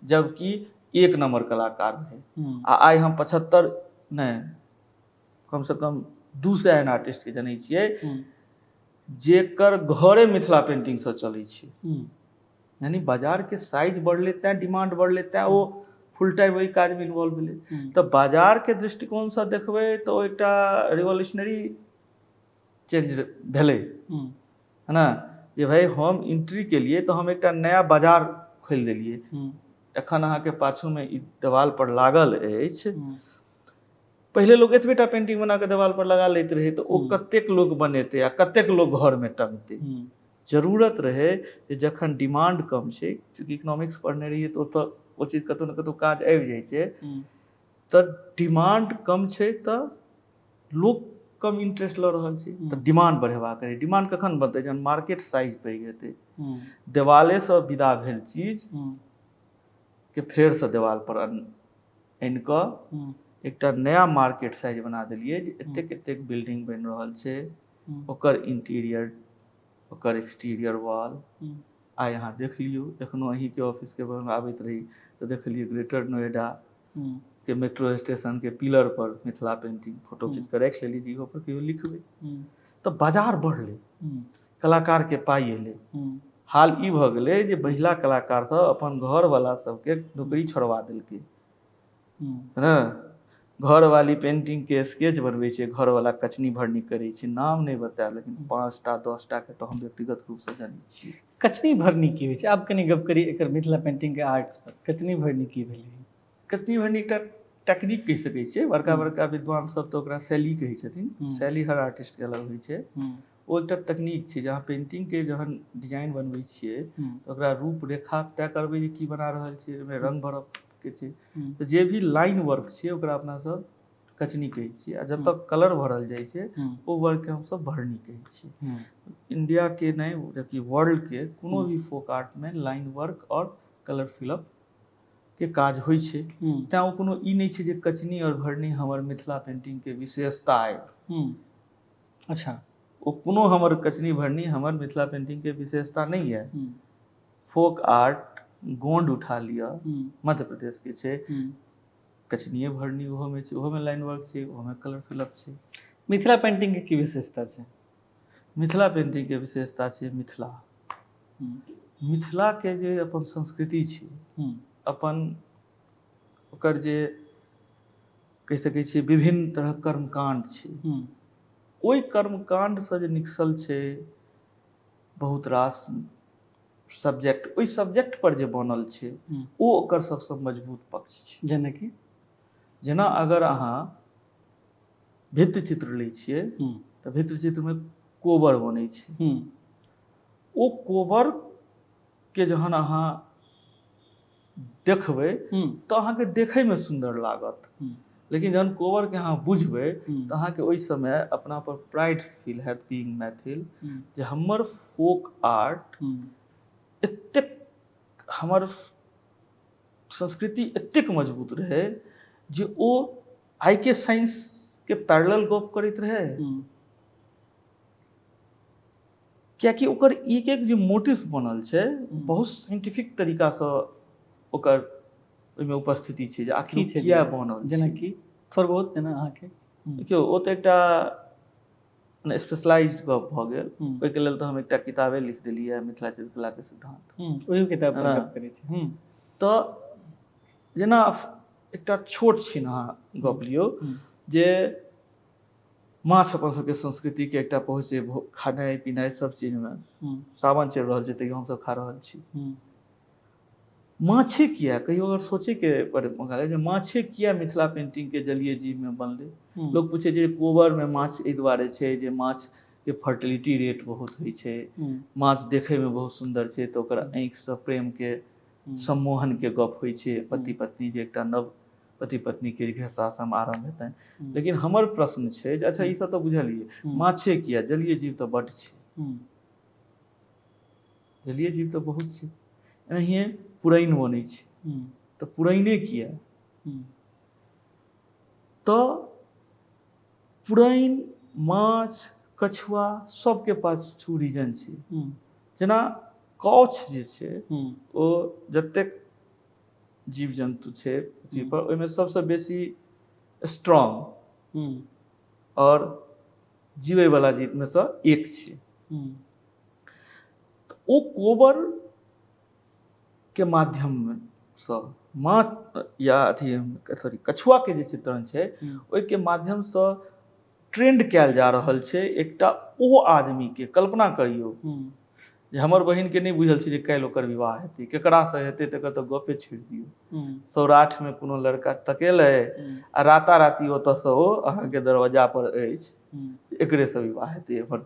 जबकि एक नम्बर कलाकार रहै। आ आइ हम 75 नहि कमसँ कम 200 एहन आर्टिस्टके जनै छियै जेकर घरे मिथिला पेंटिंगसँ चलै छै। यानी बाजारके साइज बढ़लै तैँ डिमांड बढ़लै, तैँ ओ फुल टाइम ओहि काजमे इन्वॉल्व भेलै। तऽ बाजारके दृष्टिकोणसँ देखबै तऽ ओ एकटा रिवोल्यूशनरी चेंज भेलै, है ने, जे भाइ हम एंट्री केलियै तऽ हम एकटा नया बाजार खोलि देलियै। एखन अहाँके पाछूमे ई देवाल पर लागल अछि। पहिले लोक एतबे टा पेंटिंग बना कऽ देवाल पर लगा लैत रहै, तऽ ओ कतेक लोक बनेतै आ कतेक लोक घरमे टंगतै। जरूरत रहै जे जखन डिमांड कम छै, चूँकि इकोनॉमिक्स पढ़ने रहियै तऽ ओतऽ ओ चीज कतहु ने कतहु काज आबि जाइ छै, तऽ डिमांड कम छै तऽ लोक कम इंटरेस्ट लऽ रहल छै, तऽ डिमांड बढ़ेबाक रहै। डिमांड कखन बढ़तै? जहन मार्केट साइज पैघ हेतै। देवालेसँ विदा भेल चीज के फेरसँ देवाल पर आनि कऽ एकटा नया मार्केट साइज बना देलियै जे एतेक एतेक बिल्डिंग बनि रहल छै, ओकर इंटीरियर, ओकर एक्सटीरियर वॉल। आइ अहाँ देख लियौ, एखनो अहीँके ऑफिसके बगलमे आबैत रही तऽ देखलियै ग्रेटर नोएडा के मेट्रो स्टेशन के पिलर पर मिथिला पेंटिंग फोटो खींच कऽ राखि लेली जे इहो पर कहियो लिखबै। तऽ बाजार बढ़लै, कलाकार के पाइ एलै। हाल ई भऽ गेलै जे महिला कलाकार सब अपन घरवला सबके नौकरी छोड़वा देलकै, है घरवाली पेंटिंग के स्केच बनबै छै, घरवला कचनी भरनी करै छै। नाम नहि बतायब, लेकिन 5 टा 10 टा के तऽ हम व्यक्तिगत रूपसँ जानै छियै। कचनी भरनी की होइ छै? आब कनि गप करी एकर मिथिला पेंटिंग के आर्ट्स पर। कचनी भरनी की भेलै? कचनी भरनी एकटा टेक्निक कहि सकै छियै। बड़का बड़का विद्वान सब तऽ ओकरा शैली कहै छथिन। शैली हर आर्टिस्ट के अलग होइ छै। ओ एकटा तकनीक छै, जहाँ पेंटिंग के जहन डिजाइन बनबै छियै तऽ ओकरा रूपरेखा तय करबै जे की बना रहल छियै, ओहिमे रंग भरब के छै। तऽ जे भी लाइन वर्क छै ओकरा अपना सब कचनी कहै छियै, आ जतऽ कलर भरल जाइ छै ओ वर्क के हमसब भरनी कहै छियै। इंडिया के नहि जबकि वर्ल्ड के कोनो भी फोक आर्ट में लाइन वर्क और कलर फिलअप के काज होइ छै। तैं ओ कोनो ई नहि छै जे कचनी और भरनी हमर मिथिला पेंटिंग के विशेषता अइ। अच्छा, ओ कोनो हमर कचनी भरनी हमर मिथिला पेंटिंग के विशेषता नहि यऽ। फोक आर्ट गोंड उठा लिअ, मध्य प्रदेश के छै, कचनिए भरनी ओहोमे छै, ओहोमे लाइन वर्क छै, ओहोमे कलर फिलअप छै। मिथिला पेंटिंग के की विशेषता छै? मिथिला पेंटिंग के विशेषता छै मिथिला। मिथिला के जे अपन संस्कृति छै, अपन ओकर जे कहि सकै छियै विभिन्न तरहक कर्मकाण्ड छै, ओहि कर्मकाण्डसँ जे निकसल छै बहुत रास सब्जेक्ट, ओहि सब्जेक्ट पर जे बनल छै ओ ओकर सबसँ मजबूत पक्ष छै। जेनाकि जेना अगर अहाँ भित्ति चित्र लै छियै तऽ भित्ति चित्रमे कोबर बनै छै। ओ कोबर के जहन अहाँ देखबै तऽ अहाँके देखैमे सुन्दर लागत, लेकिन जहन कोबरके अहाँ बुझबै तऽ अहाँके ओहि समय अपना पर प्राइड फील हैत बीइंग मैथिल, जे हमर फोक आर्ट एतेक, हमर संस्कृति एतेक मजबूत रहै जे ओ आइके साइंसके पैरेलल गप करैत रहै, कियाकि ओकर एक एक जे मोटिव बनल छै बहुत साइंटिफिक तरीकासँ ओकर ओहिमे उपस्थिति छै जे आखिर की छै किया बनल। जेनाकि थोड़ बहुत जेना अहाँके देखियौ, ओ तऽ एकटा स्पेशलाइज्ड गप भऽ गेल, ओहिके लेल तऽ हम एकटा किताबे लिख देलियै, मिथिला चित्रकलाके सिद्धांत, ओहियो किताब पर गप करै छी। तऽ जेना एकटा छोट छिन अहाँ गप लियौ जे माछ अपन सबके संस्कृतिके एकटा पहुँच छै, खेनाइ पिनाइ सब चीजमे। सावन चलि रहल छै तैयो हमसब खा रहल छी। माछे किया, कहियो अगर सोचैके पर मौका जे माछे किया मिथिला पेंटिंगके जलीय जीवमे बनलै। लोक पूछै जे कोबरमे माछ एहि दुआरे छै जे माछके फर्टिलिटी रेट बहुत होइ छै, माछ देखैमे बहुत सुन्दर छै तऽ ओकर आँखिसँ प्रेमके सम्मोहनके गप होइ छै, पति पत्नी जे एकटा नव पति पत्नीके गृहस्थाश्रम आरम्भ हेतनि। लेकिन हमर प्रश्न छै जे अच्छा ई सब तऽ बुझलियै, माछे किया, जलीय जीव तऽ बड्ड छै, जलीय जीव तऽ बहुत छै। एनाहिए पुरैन बनै छै तऽ पुरैने किया, तऽ पुरैन माछ कछुआ सबके पाछू रीजन छै। जेना कौछ जे छै ओ जतेक जीव जन्तु छै पृथ्वी पर ओहिमे सबसँ बेसी स्ट्रॉन्ग आओर जीवैवला जीवमे सँ एक छै। ओ कोबर के माध्यमसँ माछ या अथी सॉरी कछुआके जे चित्रण छै ओहिके माध्यमसँ ट्रेंड कयल जा रहल छै एकटा ओ आदमीके। कल्पना करियौ जे हमर बहिनके नहि बुझल छै जे काल्हि ओकर विवाह हेतै, केकरासँ हेतै तकर तऽ गपे छोड़ि दियौ। सौराठमे कोनो लड़का तकेलै आ राताराति ओतऽसँ ओ अहाँके दरवाजा पर अछि, एकरेसँ विवाह हेतै अपन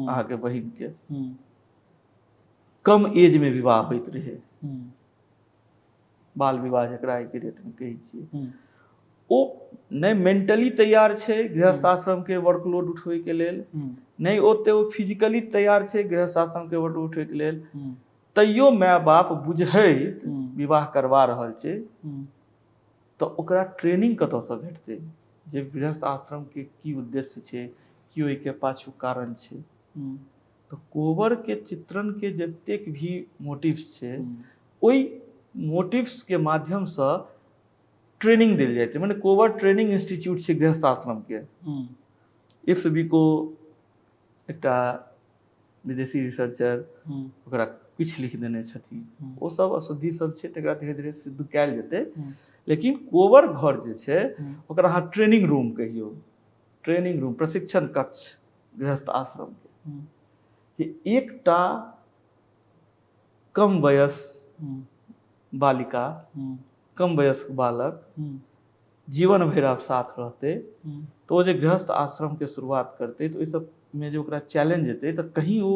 अहाँके बहिनके। कम एजमे विवाह होइत रहै, बाल विवाह जकरा आइके डेटमे कहै छियै। ओ नहि मेंटली तैयार छै गृहस्थाश्रमके वर्कलोड उठबैके लेल, नहि ओते ओ फिजिकली तैयार छै गृहस्थाश्रमके वर्कलोड उठबैके लेल, तैयो माय बाप बुझैत विवाह करवा रहल छै। तऽ ओकरा ट्रेनिंग कतऽसँ भेटतै जे गृहस्थ आश्रमके की उद्देश्य छै, की ओहिके पाछू कारण छै। तऽ कोबरके चित्रणके जतेक भी मोटिव्स छै ओहि मोटिव्सके माध्यमसँ ट्रेनिंग देल जाइ छै। मने कोबर ट्रेनिंग इंस्टीट्यूट छै गृहस्थ आश्रमके। इफ्स बिको एकटा विदेशी रिसर्चर ओकरा किछु लिख देने छथिन, ओ सब अशुद्धि सब छै तकरा धीरे धीरे सिद्ध कयल जेतै। लेकिन कोबर घर जे छै ओकरा अहाँ ट्रेनिंग रूम कहियौ, ट्रेनिंग रूम, प्रशिक्षण कक्ष गृहस्थ आश्रमके, जे एकटा कम वयस बालिका, कम वयस्क बालक जीवन भरि आब साथ रहतै, तऽ ओ जे गृहस्थ आश्रमके शुरुआत करतै तऽ ओहि सबमे जे ओकरा चैलेंज एतै तऽ कहीं ओ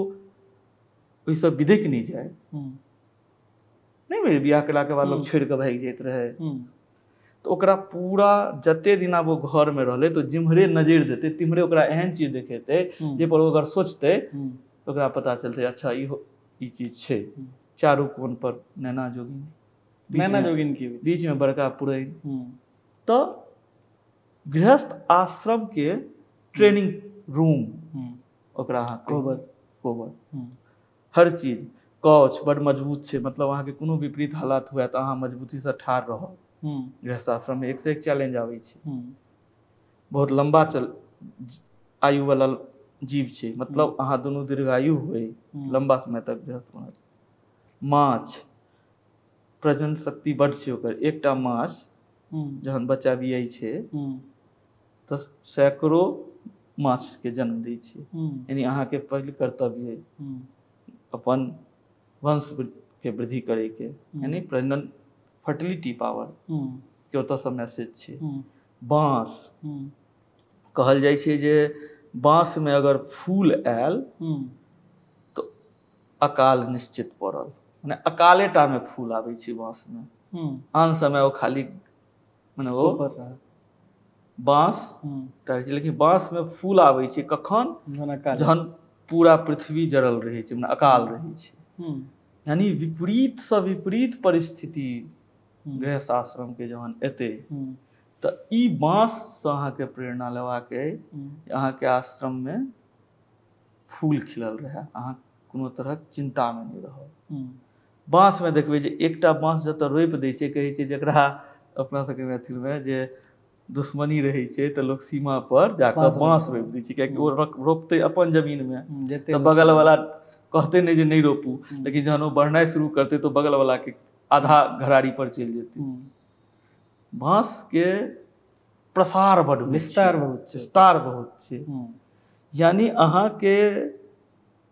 ओहिसँ बिदकि नहि जाय। नहि भेलै बियाह केलाके बाद लोक छोड़ि कऽ भागि जाइत रहै, तऽ ओकरा पूरा जते दिन आब ओ घरमे रहलै तऽ जिम्हरे नजरि देतै तिम्हरे ओकरा एहन चीज देखेतै जाहिपर ओ अगर सोचतै तऽ ओकरा पता चलतै अच्छा इहो ई चीज छै। चारू कोन पर नैना जोगिन, नैना जोगिन की बीच में बड़का पुरैन। तऽ गृहस्थ आश्रम के ट्रेनिंग रूम ओकरा अहाँ कोबर, कोबर हर चीज कौछ बड मजबूत छै, मतलब अहाँके कोनो विपरीत हालात हुए तऽ अहाँ मजबूतीसँ ठाढ़ रहब। गृहस्थ आश्रम में एक से एक चैलेंज आबै छै, बहुत लम्बा चल आयु वाला जीव छै, मतलब अहाँ दुनू दीर्घायु होय लम्बा समय तक गृहस्थ बनत। माछ प्रजनन शक्ति बड छै ओकर, एकटा माछ जहन बच्चा बियाइ छै तऽ सैकड़ो माछके जन्म दै छै। यानी अहाँके पहिल कर्तव्य अइ अपन वंश के वृद्धि करैके, यानी प्रजनन फर्टिलिटी पावर के ओतऽसँ मैसेज छै। बाँस कहल जाइ छै जे बाँसमे अगर फूल आयल तऽ अकाल निश्चित पड़ल, मने अकालेटामे फूल आबै छै बाँसमे, आन समय ओ खाली मने ओ बाँस रहै छै। लेकिन बाँसमे फूल आबै छै कखन? जहन पूरा पृथ्वी जरल रहै छै, मने अकाल रहै छै। यानी विपरीतसँ विपरीत परिस्थिति गृहस्थ आश्रमके जहन एतै तऽ ई बाँससँ अहाँके प्रेरणा लेबाक अइ, अहाँके आश्रममे फूल खिलल रहए, अहाँ कोनो तरहक चिन्तामे नहि रहब। बाँसमे देखबै जे एकटा बाँस जतऽ रोपि दै छै, कहै छै जकरा अपना सबके मैथिलमे जे दुश्मनी रहै छै तऽ लोक सीमा पर जाकऽ बाँस रोपि दै छै, कियाकि ओ रोपतै अपन जमीनमे तऽ बगलवला कहतै नहि जे नहि रोपू, लेकिन जहन ओ बढ़नाइ शुरू करतै तऽ बगलवलाके आधा घरारी पर चलि जेतै। बाँसके प्रसार बड विस्तार बहुत छै, विस्तार बहुत छै। यानी अहाँके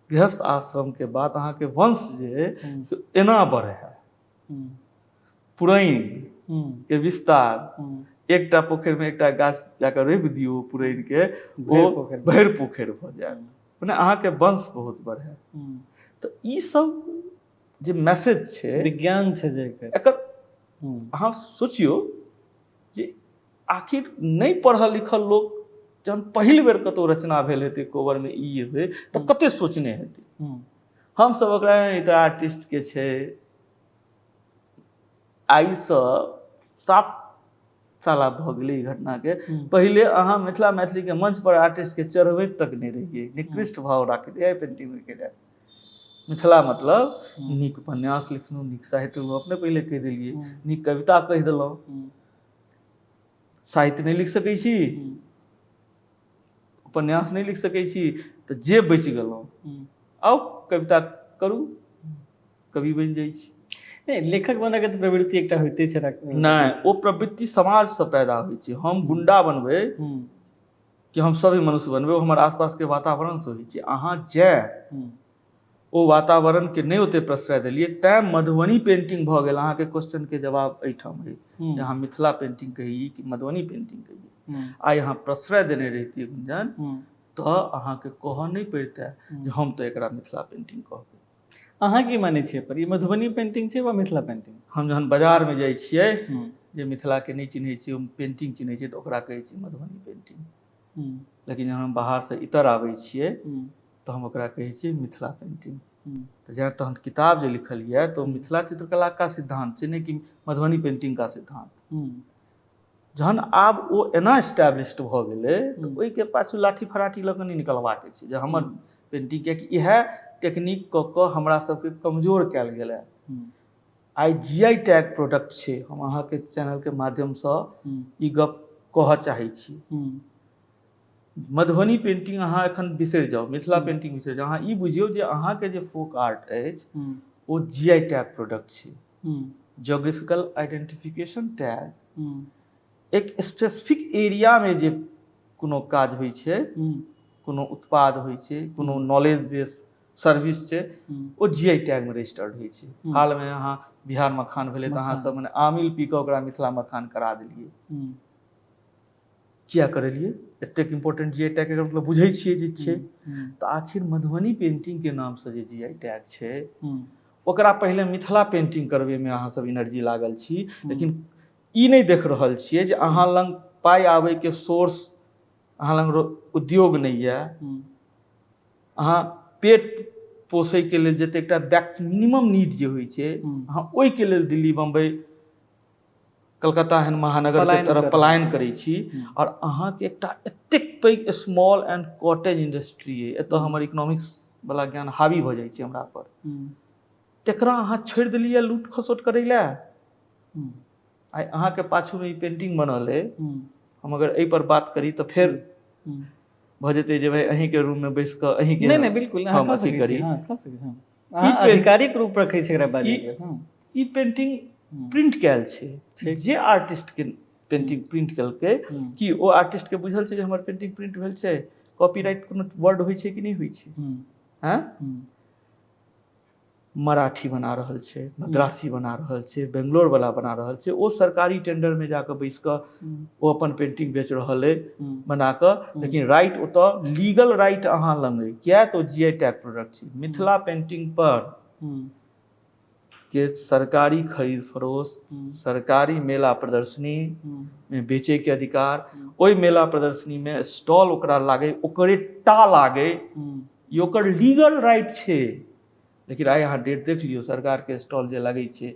गृहस्थ आश्रम के बाद अहाँके वंश जे से एना बढ़े है, पुरैन के विस्तार, एकटा पोखरिमे एकटा गाछ जाकऽ रोपि दियौ पुरैन के, ओ भरि पोखरि भऽ जायत, मने अहाँके वंश बहुत बढ़े। तऽ ई सब जे मैसेज छै, विज्ञान छै जे एकर अहाँ सोचियौ जे आखिर नहि पढ़ल लिखल लोक जहन पहिल बेर कतहु रचना भेल हेतै कोबरमे ई हेतै तऽ कते सोचने हेतै। हमसभ ओकरा ई तऽ आर्टिस्टके छै। आइसँ 7 साल आब भऽ गेलै ई घटनाके। पहिले अहाँ मिथिला मैथिलीके मंच पर आर्टिस्टके चढ़बैत तक नहि रहियै, निकृष्ट भाव राखैत रहियै, पेंटिंग के जाय। मिथिला मतलब नीक उपन्यास लिखलहुँ, नीक साहित्य अपने पहिले कहि देलियै, नीक कविता कहि देलहुँ, साहित्य नहि लिख सकै छी, उपन्यास नहि लिख सकै छी, तऽ जे बचि गेलहुँ आउ कविता करू, कवि बनि जाइ छी। नहि, लेखक बनऽके तऽ प्रवृत्ति एकटा होइते छै। नहि, ओ प्रवृत्ति समाजसँ पैदा होइ छै। हम गुंडा बनबै कि हम सभी मनुष्य बनबै, ओ हमर आसपासके वातावरणसँ होइ छै। अहाँ जै ओ वातावरणके नहि ओते प्रश्रय देलियै तैँ मधुबनी पेंटिंग भऽ गेल। अहाँके क्वेश्चनके जवाब एहिठाम अइ जे अहाँ मिथिला पेंटिंग कही कि मधुबनी पेंटिंग कही। आइ अहाँ प्रश्रय देने रहितियै गुंजन तऽ अहाँके कहऽ नहि पड़ितै जे हम तऽ एकरा मिथिला पेंटिंग कहबै। अहाँ की मानै छियै पर ई मधुबनी पेंटिंग छै वा मिथिला पेंटिंग? हम जहन बाजारमे जाइ छियै जे मिथिलाके नहि चिन्है छियै, ओ पेंटिंग चिन्है छियै तऽ ओकरा कहै छियै मधुबनी पेंटिंग। लेकिन जहन हम बाहरसँ इतर आबै छियै तऽ हम ओकरा कहै छियै मिथिला पेंटिंग। तऽ जहन तहन किताब जे लिखल यऽ तऽ ओ मिथिला चित्रकला का सिद्धांत छै, नहि कि मधुबनी पेंटिंग का सिद्धांत। जहन आब ओ एना एस्टैब्लिश्ड भऽ गेलै तऽ ओहिके पाछू लाठी फराठी लऽ कऽ नहि निकलबाके छै जे हमर पेंटिंग, कियाकि इएह टेक्निक कऽ कऽ हमरा सबके कमजोर कयल गेल है। आइ जी I tag प्रोडक्ट छै। हम अहाँके चैनलके माध्यमसँ ई गप कहऽ चाहै छी, मधुबनी पेंटिंग अहाँ एखन बिसरि जाउ, मिथिला पेंटिंग बिसरि जाउ, अहाँ ई बुझियौ जे अहाँके जे फोक आर्ट अछि ओ जी I tag प्रोडक्ट छै। जोग्राफिकल आइडेंटिफिकेशन टैग एक स्पेसिफिक एरियामे जे कोनो काज होइ छै, कोनो उत्पाद होइ छै, कोनो नॉलेज बेस सर्विस छै, ओ जी I टैगमे रजिस्टर्ड होइ छै। हालमे अहाँ बिहार मखान भेलै तऽ अहाँ सब मने आमिल पी कऽ ओकरा मिथिला मखान करा देलियै। किया करेलियै? एतेक इम्पोर्टेंट जी I tag एकर मतलब बुझै छियै जे छै। तऽ आखिर मधुबनी पेंटिंगके नामसँ जे जी I tag छै ओकरा पहिले मिथिला पेंटिंग करबैमे अहाँ सब एनर्जी लागल छी, लेकिन ई नहि देख रहल छियै जे अहाँ लग पाइ आबैके सोर्स, अहाँ लग उद्योग नहि यऽ। अहाँ पेट पोसैके लेल जते एकटा मिनिमम नीड जे होइ छै, अहाँ ओहिके लेल दिल्ली, बम्बई, कलकत्ता एहन महानगरके तरफ पलायन करै छी। आओर अहाँके एकटा एतेक पैघ स्मॉल एंड कॉटेज इंडस्ट्री अइ, एतऽ हमर इकोनॉमिक्स वला ज्ञान हावी भऽ जाइ छै हमरा पर, तकरा अहाँ छोड़ि देलियै लूट खसोट करै लए। आइ अहाँके पाछूमे ई पेंटिंग बनल अइ, हम अगर एहिपर बात करी तऽ फेर भऽ जेतै जे भाइ अहीँके रूममे बैस कऽ अहीँके नहि नहि बिल्कुल हम अथी करी। आधिकारिक रूप रखै छै एकरा बाजैके। ई पेंटिंग प्रिंट कयल छै जे आर्टिस्टके पेंटिंग प्रिंट केलकै, की ओ आर्टिस्टके बुझल छै जे हमर पेंटिंग प्रिंट भेल छै? कॉपीराइट कोनो वर्ड होइ छै कि नहि होइ छै? हँ, मराठी बना रहल छै, मद्रासी बना रहल छै, बेंगलोर वाला बना रहल छै, ओ सरकारी टेंडरमे जाकऽ बैस कऽ ओ अपन पेंटिंग बेच रहल अइ बना कऽ, लेकिन राइट ओतऽ लीगल राइट अहाँ लग अइ, किया तऽ ओ जी I tag प्रोडक्ट छै। मिथिला पेंटिंग पर के सरकारी खरीद फरोख्त, सरकारी मेला प्रदर्शनी मे बेचैके अधिकार, ओहि मेला प्रदर्शनीमे स्टॉल ओकरा लागै, ओकरे टा लागै, ई ओकर लीगल राइट छै। लेकिन आइ अहाँ डेट देख लियौ, सरकारके स्टॉल जे लागै छै,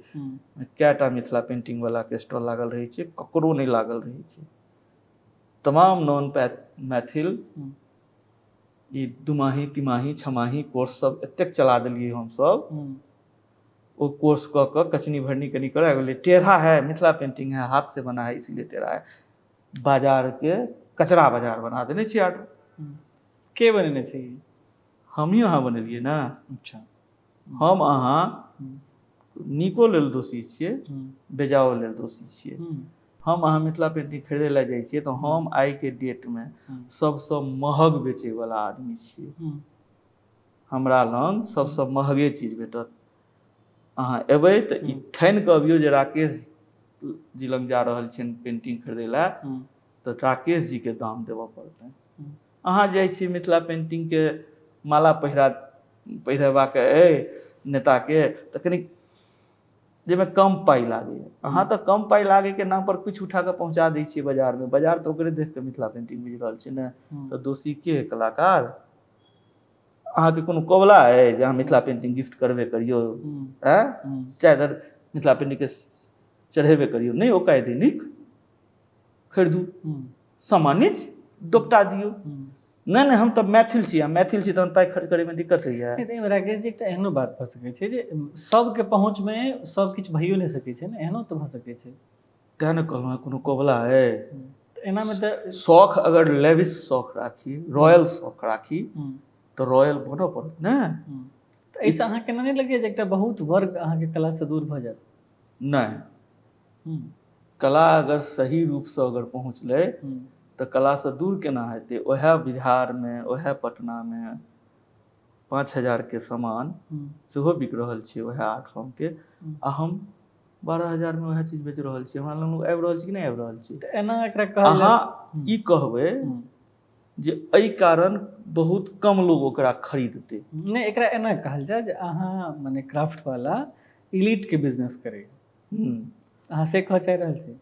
कएटा मिथिला पेंटिंग वालाके स्टॉल लागल रहै छै? ककरो नहि लागल रहै छै। तमाम नॉन मैथिल ई दुमाही तिमाही छमाही कोर्स सब एतेक चला देलियै हमसब, ओ कोर्स कऽ कऽ कचनी भरनी कनि करऽ गेलै, टेढ़ा है, मिथिला पेंटिंग है, हाथ से बना है, इसीलिए टेढ़ा है। बाजारके कचरा बाजार बना देने छियै आर्ट। के बनेने छै? हमही अहाँ बनेलियै ने। अच्छा, हम अहाँ नीको लेल दोषी छियै, बेजाओ लेल दोषी छियै। हम अहाँ मिथिला पेंटिंग खरीदै लए जाइ छियै तऽ हम आइके डेटमे सबसँ महग बेचैवला आदमी छियै। हमरा लग सबसँ महगे चीज भेटत। अहाँ एबै तऽ ई ठानि कऽ अबियौ जे राकेश जी लग जा रहल छियनि पेंटिंग खरीदै लए, तऽ राकेश जीके दाम देबऽ पड़तनि। अहाँ जाइ छी मिथिला पेंटिंगके माला पहिरेबाक अइ नेताके, तऽ कनि जाहिमे कम पाइ लागैए, अहाँ तऽ कम पाइ लागैके नाम पर किछु उठा कऽ पहुँचा दै छियै बाजारमे। बाजार तऽ ओकरे देख कऽ मिथिला पेंटिंग बुझि रहल छै ने। तऽ दोषी के? कलाकार? अहाँके कोनो कबला अइ जे अहाँ मिथिला पेंटिंग गिफ्ट करबे करियौ, आँय चादर मिथिला पेंटिंगके चढ़ेबे करियौ? नहि, ओकायद नीक खरीदू, सामान्य दोपटा दियौ। नहि नहि, हम तऽ मैथिल छी, आ मैथिल छी तहन पाइ खर्च करैमे दिक्कत होइए? नहि, राकेश जी, एकटा एहनो बात भऽ सकै छै जे सबके पहुँचमे सब किछु भइयो नहि सकै छै ने, एहनो तऽ भऽ सकै छै। तेँ ने कहलहुँ, कोनो कबला अइ? तऽ एनामे तऽ शौख अगर लेविश शौख राखी, रॉयल शौख राखी, तऽ रॉयल बनऽ पड़त ने। तऽ एहिसँ अहाँके एना नहि लगैए जे एकटा बहुत वर्ग अहाँके कलासँ दूर भऽ जायत? नहि, कला अगर सही रूपसँ अगर पहुँचलै तऽ कलासँ दूर केना हेतै? उएह बिहारमे, उएह पटनामे 5000के सामान सेहो बिक रहल छै उएह आर्ट फॉर्मके, आ हम 12,000मे उएह चीज बेच रहल छी। हमरा लग आबि रहल छै कि नहि आबि रहल छै? तऽ एना एकरा कहल अहाँ ई कहबै जे एहि कारण बहुत कम लोग ओकरा खरीदतै? नहि, एकरा एना कहल जाय जे अहाँ मने क्राफ्ट वाला इलीटके बिजनेस करै, अहाँ से कहऽ चाहि रहल छी?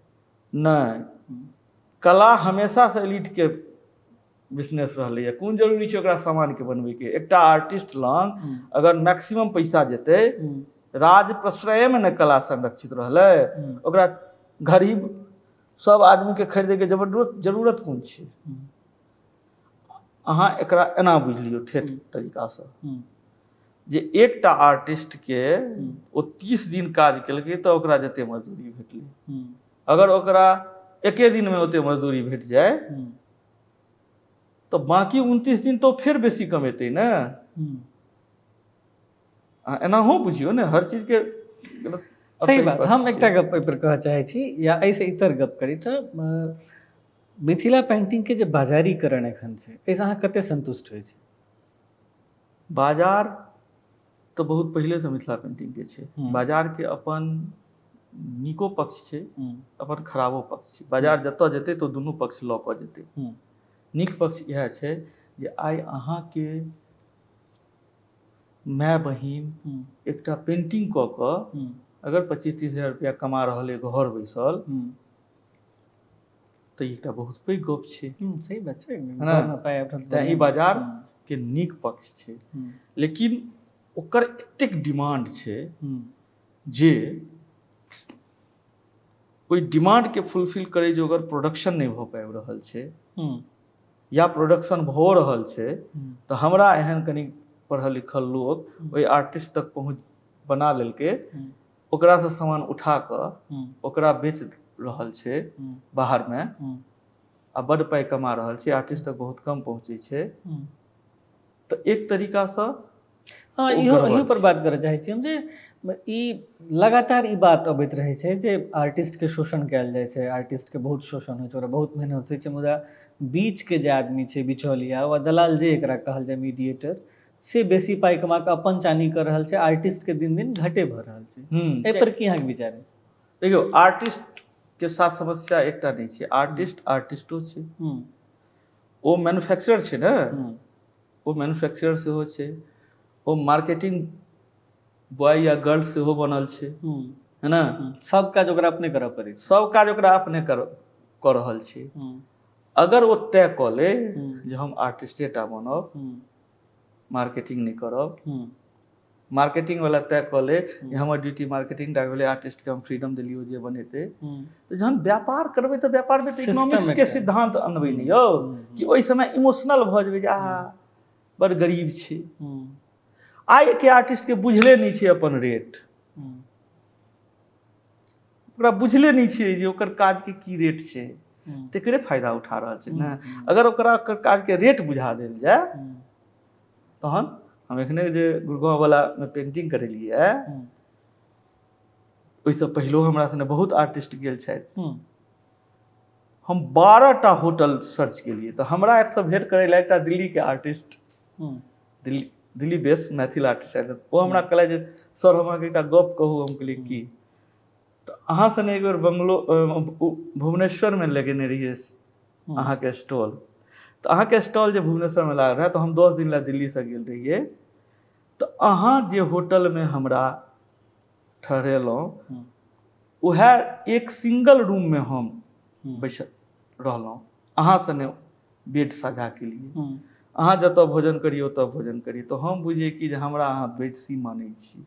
नहि, कला हमेशासँ एलिटके बिजनेस रहलैए। कोन जरूरी छै ओकरा सामानके बनबैके? एकटा आर्टिस्ट लग अगर मैक्सिमम पैसा जेतै, राज प्रश्रयमे ने कला संरक्षित रहलै। ओकरा गरीब सब आदमीके खरीदैके जरूरत कोन छै? अहाँ एकरा एना बुझि लियौ ठेठ तरीकासँ जे एकटा आर्टिस्टके ओ 30 दिन काज केलकै तऽ ओकरा जते मजदूरी भेटलै, अगर ओकरा एके दिनमे ओते मजदूरी भेट जाय तऽ बाँकी 29 दिन तऽ फेर बेसी कमेतै ने। एनाहो बुझियौ ने हर चीजके। सही बात। हम एकटा गप एहिपर कहऽ चाहै छी या एहिसँ इतर गप करी तऽ मिथिला पेंटिंगके जे बाजारीकरण एखन छै, एहिसँ अहाँ कते सन्तुष्ट होइ छी? बाजार तऽ बहुत पहिलेसँ मिथिला पेंटिंगके छै। बाजारके अपन नीको पक्ष छै, अपन खराबो पक्ष छै। बाजार जतऽ जेतै तऽ दुनू पक्ष लऽ कऽ जेतै। नीक पक्ष इएह छै जे आइ अहाँके माय बहिन एकटा पेंटिंग कऽ कऽ अगर 25-30 हजार रुपया कमा रहल अइ घर बैसल, तऽ एकटा बहुत पैघ गप छै। सही बात छै। तेँ ई बाजार के नीक पक्ष छै, लेकिन ओकर एतेक डिमांड छै जे ओहि डिमांडके फुलफिल करै जोगर प्रोडक्शन नहि भऽ पाबि रहल छै, या प्रोडक्शन भऽ रहल छै तऽ हमरा एहन कनि पढ़ल लिखल लोक ओहि आर्टिस्ट तक पहुँच बना लेलकै, ओकरासँ सामान उठा कऽ ओकरा बेच रहल छै बाहरमे आ बड्ड पाइ कमा रहल छै। आर्टिस्ट तक बहुत कम पहुँचै छै। तऽ एक तरीकासँ हँ, ओ इहो गड़बड़ इहो पर छै। बात करऽ चाहै छी हम जे ई लगातार ई बात अबैत रहै छै जे आर्टिस्टके शोषण कयल जाइ छै, आर्टिस्टके बहुत शोषण होइ छै, ओकरा बहुत मेहनत होइ छै, मुदा बीचके जे आदमी छै, बिचौलिया वा दलाल जे एकरा कहल जाय, मीडिएटर, से बेसी पाइ कमा कऽ अपन चानी कऽ रहल छै, आर्टिस्टके दिन दिन घटे भऽ रहल छै। एहि पर की अहाँके विचार अइ? देखियौ, आर्टिस्ट के साथ समस्या एकटा नहि छै, आर्टिस्ट आर्टिस्टो छै, ओ मैन्युफैक्चरर छै ने, ओ मैन्युफैक्चरर सेहो छै, ओ मार्केटिंग बॉय या गर्ल सेहो बनल छै, है ने? सब काज ओकरा अपने करऽ पड़ै छै। सब काज ओकरा अपने कऽ रहल छै। अगर ओ तय कऽ ले जे हम आर्टिस्टे टा बनब, मार्केटिंग नहि करब, मार्केटिंग वाला तय कऽ ले जे हमर ड्यूटी मार्केटिंग टा भेलै, आर्टिस्टके हम फ्रीडम देलियै जे बनेतै, तऽ जहन व्यापार करबै तऽ व्यापारमे तऽ System इकोनॉमिक्सके एकटा। सिद्धांत अनबै ने यौ, कि ओहि समय इमोशनल भऽ जेबै जे आहा बड़ गरीब छै। आइके आर्टिस्टके बुझले नहि छै अपन रेट, ओकरा बुझले नहि छै जे ओकर काजके की रेट छै, तकरे फायदा उठा रहल छै ने। अगर ओकरा ओकर काजके रेट बुझा देल जाय तहन हम एखने जे गुड़गाँववलामे पेंटिंग करेलियै, ओहिसँ पहिलो हमरा सने बहुत आर्टिस्ट गेल छथि। हम 12 टा होटल सर्च केलियै तऽ हमरा एतसँ भेंट करै लए एकटा दिल्लीके आर्टिस्ट, दिल्ली बेस मैथिल आर्टिस्ट आयल। ओ हमरा कहलथि जे सर हम अहाँके एकटा गप कहू। हम कहलियै की? तऽ अहाँ सने एक बेर बंगलो भुवनेश्वरमे लगेने रहियै अहाँके स्टॉल, तऽ अहाँके स्टॉल जे भुवनेश्वरमे लागल रहै तऽ हम 10 दिन लए दिल्लीसँ गेल रहियै, तऽ अहाँ जे होटलमे हमरा ठहरेलहुँ उएह एक सिंगल रूममे हम बैसल रहलहुँ, अहाँ सने बेड साझा केलियै, अहाँ जतऽ भोजन करियै ओतऽ भोजन करियै, तऽ हम बुझियै कि जे हमरा अहाँ बेसी मानै छी।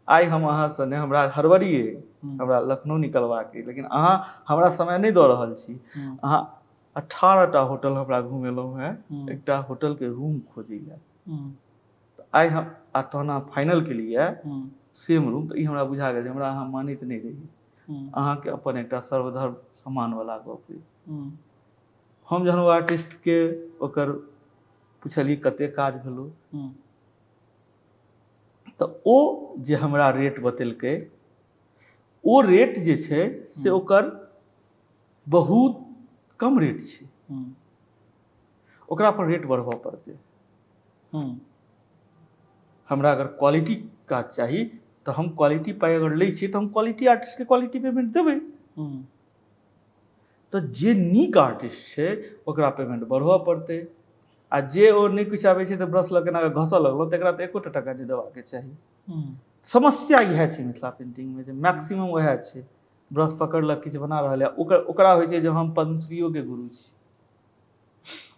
आइ हम अहाँ सने, हमरा हड़बड़ी अइ, हमरा लखनऊ निकलबाक अइ, लेकिन अहाँ हमरा समय नहि दऽ रहल छी। अहाँ 18 टा होटल हमरा घुमेलहुँ हेँ एकटा होटलके रूम खोजै लए। आइ हम आ तहन अहाँ फाइनल केलियै सेम रूम, तऽ ई हमरा बुझा गेल जे हमरा अहाँ मानैत नहि रही, अहाँके अपन एकटा सर्वधर्म सम्मानवला गप अइ। हम जहन ओ आर्टिस्टके ओकर पुछलियै कते काज भेलो, तऽ ओ जे हमरा रेट बतेलकै ओ रेट जे छै से ओकर बहुत कम रेट छै, ओकरा पर रेट बढ़बऽ पड़तै। हमरा अगर क्वालिटी काज चाही तऽ हम क्वालिटी पाइ अगर लै छियै तऽ हम क्वालिटी आर्टिस्टके क्वालिटी पेमेंट देबै। तऽ जे नीक आर्टिस्ट छै ओकरा पेमेंट बढ़बऽ पड़तै, आ जे ओ नहि किछु आबै छै तऽ ब्रश लऽ कऽ एना कऽ घसऽ लगलहुँ तकरा तऽ एकोटा टाका नहि देबाके चाही। समस्या इएह छै मिथिला पेंटिंगमे जे मैक्सिमम उएह छै, ब्रश पकड़लक किछु बना रहल यऽ, ओकरा होइ छै जे हम पद्मश्रीओके गुरु छी।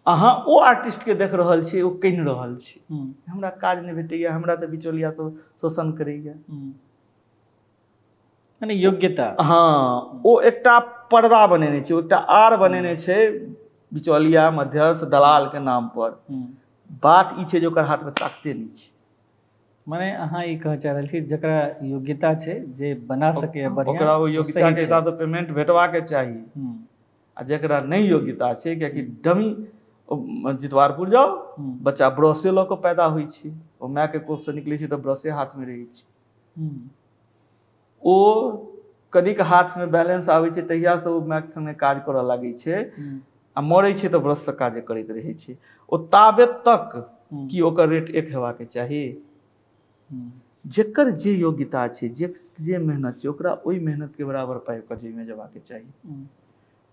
अहाँ ओ आर्टिस्टके देख रहल छियै, ओ कनि रहल छै, हमरा काज नहि भेटैए, हमरा तऽ बिचौलिया सब शोषण करैए। माने योग्यता। हँ, ओ एकटा पर्दा बनेने छै, ओ एकटा आर बनेने छै बिचौलिया मध्यस्थ दलाल के नाम पर। बात ई छै जे ओकर हाथमे ताकते नहि छै। माने अहाँ ई कहऽ चाहि रहल छी जकरा योग्यता छै जे बना सकैए बढ़िआँ, ओकरा ओ ओ योग्यता सही के छै। हिसाबसँ पेमेंट भेटबाके चाही, आ जकरा नहि योग्यता छै, कियाकि डमी जितवारपुर जाउ, बच्चा ब्रशे लऽ कऽ पैदा होइ छै, ओ मायके कोखसँ निकलै छै तऽ ब्रशे हाथमे रहै छै, ओ कनिक हाथमे बैलेंस आबै छै तहियासँ ओ मायके सङ्गे काज करऽ लागै छै, आ मरै छै तऽ ब्रशसँ काज करैत रहै छै ओ ताबे तक। कि ओकर रेट एक हेबाके चाही? जेकर जे योग्यता छै, जे जे मेहनत छै, ओकरा ओहि मेहनतके बराबर पाइ ओकर जेबीमे जेबाके चाही।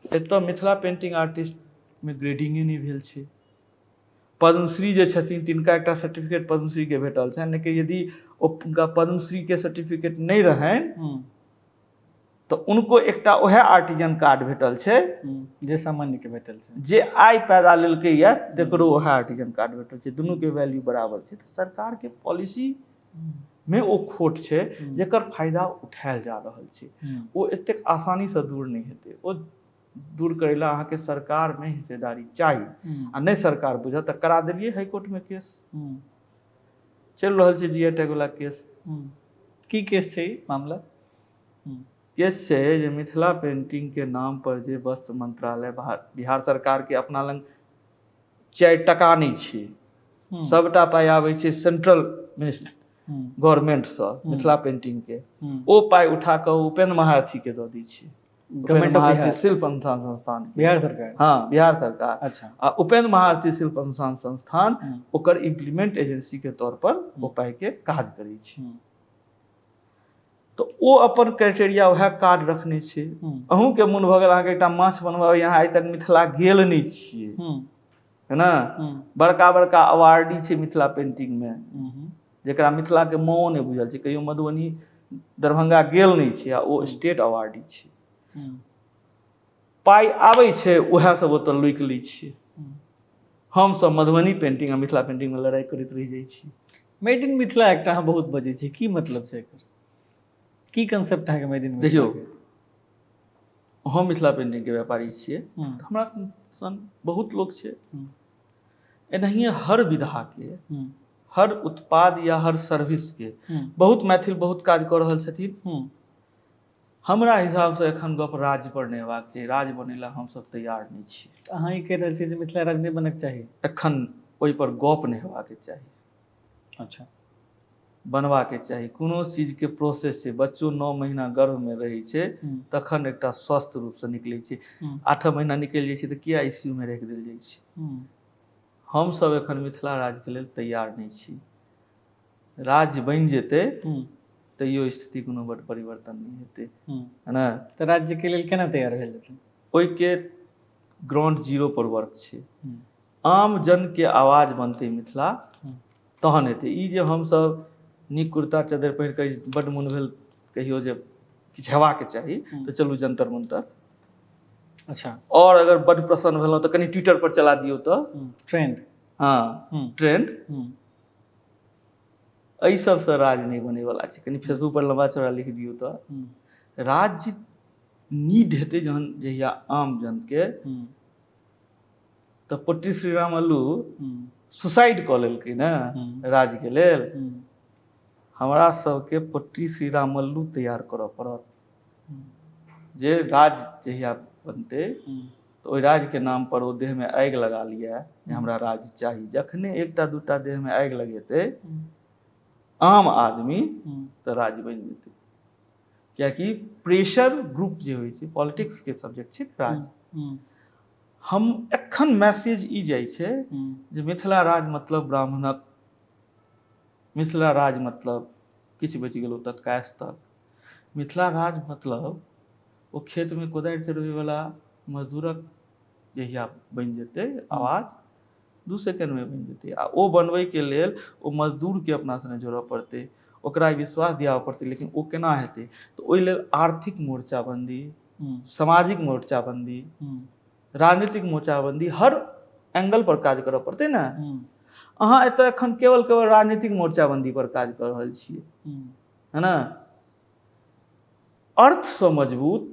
एतऽ मिथिला पेंटिंग आर्टिस्टमे ग्रेडिंगे नहि भेल छै। पद्मश्री जे छथिन तिनका एकटा सर्टिफिकेट पद्मश्रीके भेटल छनि, लेकिन यदि ओ हुनका पद्मश्रीके सर्टिफिकेट नहि रहनि तऽ उनको एकटा उएह आर्टिजन कार्ड भेटल छै जे सामान्यके भेटल छै, जे आइ पैदा लेलकै या तकरो उएह आर्टिजन कार्ड भेटल छै, दुनूके वैल्यू बराबर छै। तऽ सरकारके पॉलिसी मे ओ खोट छै जकर फायदा उठायल जा रहल छै। ओ एतेक आसानीसँ दूर नहि हेतै। ओ दूर करै लए अहाँके सरकारमे हिस्सेदारी चाही, आ नहि सरकार बुझत तऽ करा देलियै हाईकोर्टमे केस, चलि रहल छै जी I tag वाला केस। की केस छै मामला? केस छै जे मिथिला पेंटिंग के नाम पर जे वस्त्र मंत्रालय बिहार सरकार के अपना लग 4 टका नहि छै। सबटा पाइ आबै छै सेंट्रल मिनिस्ट्री गवर्नमेंटसँ मिथिला पेंटिंगके। ओ पाइ उठा कऽ उपेन्द्र महारथीके दऽ दै छै। उपेन्द्र महारथी शिल्प अनुसंधान संस्थान, बिहार सरकार। हाँ, बिहार सरकार। अच्छा। आ उपेन्द्र महारथी शिल्प अनुसंधान संस्थान ओकर इम्प्लीमेंट एजेंसी के तौर पर ओ पाइ के काज करै छै। तऽ ओ अपन क्राइटेरिया वएह कार्ड रखने छै। अहूँके मोन भऽ गेल अहाँके एकटा माछ बनबाबै, अहाँ आइ तक मिथिला गेल नहि छियै, है ना? बड़का बड़का अवार्डी छै मिथिला पेंटिंगमे, जकरा मिथिलाके माओ नहि बुझल छै, कहियो मधुबनी दरभंगा गेल नहि छै, आ ओ स्टेट अवार्डी छै। पाइ आबै छै, उएह सब ओतऽ लुकि लै छै। हमसब मधुबनी पेंटिंग आ मिथिला पेंटिंगमे लड़ाइ करैत रहि जाइ छी। मेड इन मिथिला एकटा अहाँ बहुत बजै छी, की मतलब छै एकर? की कंसेप्ट अहाँके मेड इन? देखियौ, हम मिथिला पेंटिंगके व्यापारी छियै, हमरा सन बहुत लोक छै। एनाहिए हर विधाके, हर उत्पाद या हर सर्विसके बहुत मैथिल बहुत काज कऽ रहल छथिन। हमरा हिसाबसँ एखन गप राज्य पर नहि हेबाक चाही। राज्य बनै लए हमसब तैयार नहि छी। अहाँ ई कहि रहल छी जे मिथिला राज्य नहि बनक चाही? एखन ओहिपर गप नहि हेबाक चाही। अच्छा। बनबाके चाही। कोनो चीजके प्रोसेस छै। बच्चो 9 महीना गर्भमे रहै छै, तखन एकटा स्वस्थ रूपसँ निकलै छै। 8 महीना निकलि जाइ छै तऽ किया आई सी यू मे राखि देल जाइ छै? हमसब एखन मिथिला राज्यके लेल तैयार नहि छी। राज्य बनि जेतै तैयो स्थिति कोनो बड्ड परिवर्तन नहि हेतै, है ने? तऽ राज्यके लेल केना तैयार भेल जेतै? ओहिके ग्राउंड जीरो पर वर्क छै। आम जनके आवाज बनतै मिथिला, तहन हेतै। ई जे हमसब नीक कुर्ता चद्दरि पहिर कऽ बड्ड मोन भेल कहियो जे किछु हेबाक चाही तऽ चलू जंतर मंतर। अच्छा। आओर अगर बड्ड प्रसन्न भेलहुँ तऽ कनि ट्विटर पर चला दियौ तऽ ट्रेंड। हाँ, ट्रेंड। एहि सबसँ राज नहि बनैवला छै। कनि फेसबुक पर लम्बा चौड़ा लिख दियौ तऽ राज्य नीड हेतै जहन जहिया आम जनके। तऽ पोट्टी श्रीराम अल्लू सुसाइड कऽ लेलकै ने राज्यके लेल। हमरा सबके पोट्टी श्रीराम अल्लू तैयार करऽ पड़त जे राज्य जहिया बनतै तऽ ओहि राज्यके नाम पर ओ देहमे आगि लगा लिअ जे हमरा राज्य चाही। जखने एकटा दूटा देहमे आगि लगेतै आम आदमी तऽ राज्य बनि जेतै। कियाकि प्रेशर ग्रुप जे होइ छै, पॉलिटिक्सके सब्जेक्ट छै राज्य। हम एखन मैसेज ई जाइ छै जे मिथिला राज मतलब ब्राह्मणक, मिथिला राज मतलब किछु बचि गेलौ तऽ कायस्थ तक, मिथिला राज मतलब ओ खेतमे कोदारि चढ़बैवला मजदूरक जहिया बनि जेतै आवाज, 2 सेकेंडमे बनि जेतै। आ ओ बनबैके लेल ओ मजदूरके अपना सङ्गे जोड़ऽ पड़तै, ओकरा विश्वास दियाबऽ पड़तै। लेकिन ओ केना हेतै? तऽ ओहि लेल आर्थिक मोर्चाबन्दी, सामाजिक मोर्चाबन्दी, राजनीतिक मोर्चाबन्दी, हर एंगल पर काज करऽ पड़तै ने। अहाँ एतऽ एखन केवल केवल राजनीतिक मोर्चाबन्दी पर काज कऽ रहल छियै, है ने? अर्थसँ मजबूत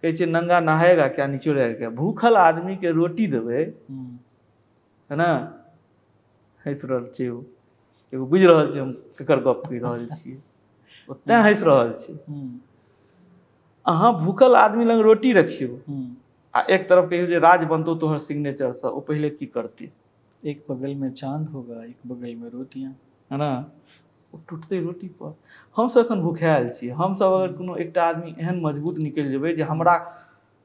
कहै छै, नंगा नहाएगा क्या निचोड़ेगा क्या। भूखल आदमीके रोटी देबै, है ने? हँसि रहल छै ओ, एगो बुझि रहल छै हम केकर गप कहि रहल छियै, ओ तेँ हँसि रहल छै। अहाँ भूखल आदमी लग रोटी रखियौ आ एक तरफ कहियौ जे राज बनतौ तोहर सिग्नेचरसँ, ओ पहिले की करतै? एक बगल में चांद होगा, एक बगल में रोटियां। है ने? ओ टूटतै रोटी पर। हमसब एखन भूखायल छी। हमसब अगर कोनो एकटा आदमी एहन मजबूत निकलि जेबै जे हमरा